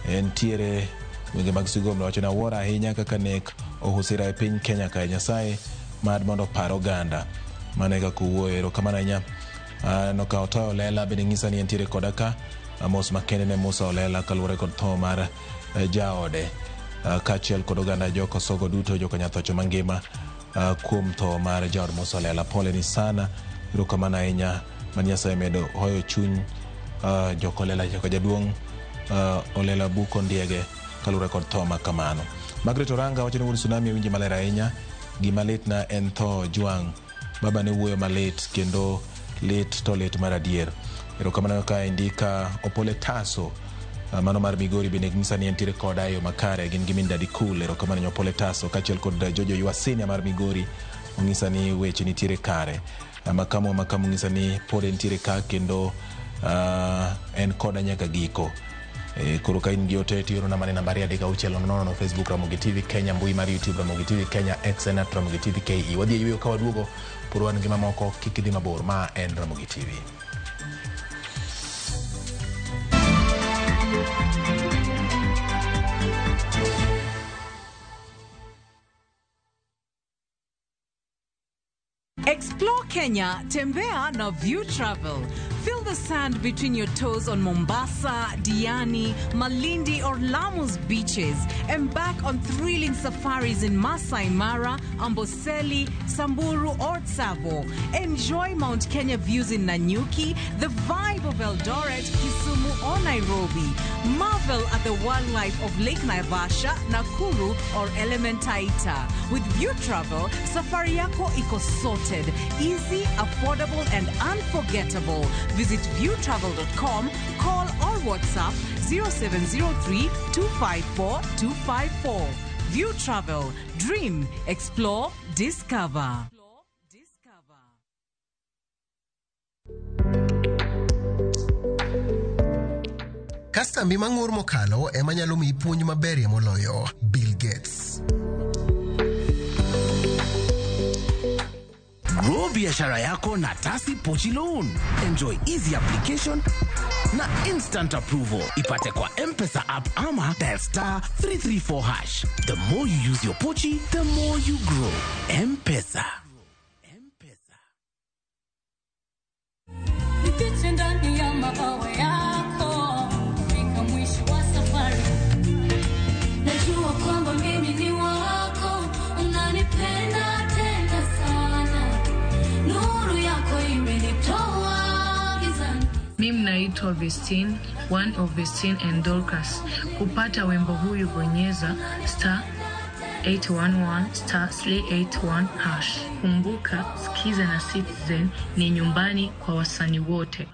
entiere gwenge mag Sigombe wacho ni awuoro ahinya kaka nek ohusira e piny Kenya kae. Nyasaye mad mondo opar oganda. Mano e kaka owuoyo. Erokamano ahinya. Aneno ka Otoyo Olela bende ng'isa ni entiere koda ka. Mos makende ne Musa Olela kaluwore kod tho mar jaode kaachiel kod oganda jokosogo duto joka Nyathocho mangima kuom tho mar jaod Musa Olela. Pole ni sana. Erokamano ahinya mad Nyasaye medo hoyo chuny jokolela joka jaduong' Olela Buko Ndiege kaluwore kod tho ma kamano. Margaret Oranga wacho ni wuod Tsunami winji maler ahinya. Gima litna en tho Ojwang. Baba ne wuoyo malit kendo lit to lit mar adier. Erokamano kaendi ka Opole Taso mano mar Migori bende nyisa ni entiere koda e yo makare gin gi min Daddy Cool. Erokamano Nyopole Taso kaachiel kod Jojo Ywasinia mar Migori onyisa ni weche nitiere kare. Makamu Makamu nyisa ni pod entiere ka kendo en koda nyaka giko. Koro ka in gi ote to iorona mana e namba 23600 Facebook Ramogi TV Kenya, mbui mar YouTube Ramogi TV Kenya, X en at Ramogi TV KE. Wadhi e yweyo ka waduogo pod wan gi mamoko, kik idhi mabor. Ma en Ramogi TV. Explore Kenya, Tembea na View Travel. Feel the sand between your toes on Mombasa, Diani, Malindi, or Lamu's beaches. Embark on thrilling safaris in Masai Mara, Amboseli, Samburu, or Tsavo. Enjoy Mount Kenya views in Nanyuki, the vibe of Eldoret, Kisumu, or Nairobi. Marvel at the wildlife of Lake Naivasha, Nakuru, or Elementaita. With View Travel, safari yako iko sorted, easy, affordable, and unforgettable. Visit viewtravel.com, call or WhatsApp 0703 254 254. View Travel, dream, explore, discover. Kastambi mang'ur mokalo ema nyalo miyi puonj maberie moloyo. Bill Gates. Grow biashara yako na Tasi Pochi Loan. Enjoy easy application na instant approval. Ipate kwa M-Pesa app ama dial star 334 hash. The more you use your Pochi, the more you grow. M-Pesa. Nifiche ndani ya mabawa yako fika mwisho wa safari. Najua kwamba mimi ni wako, unanipenda tena sana. Nuru yako imenitoa gizani. Mimi naitwa Vestine, one of Vestine and Dorcas. Kupata wimbo huyu bonyeza star 811 star 381 hash. Kumbuka, Skiza na Citizen ni nyumbani kwa wasanii wote.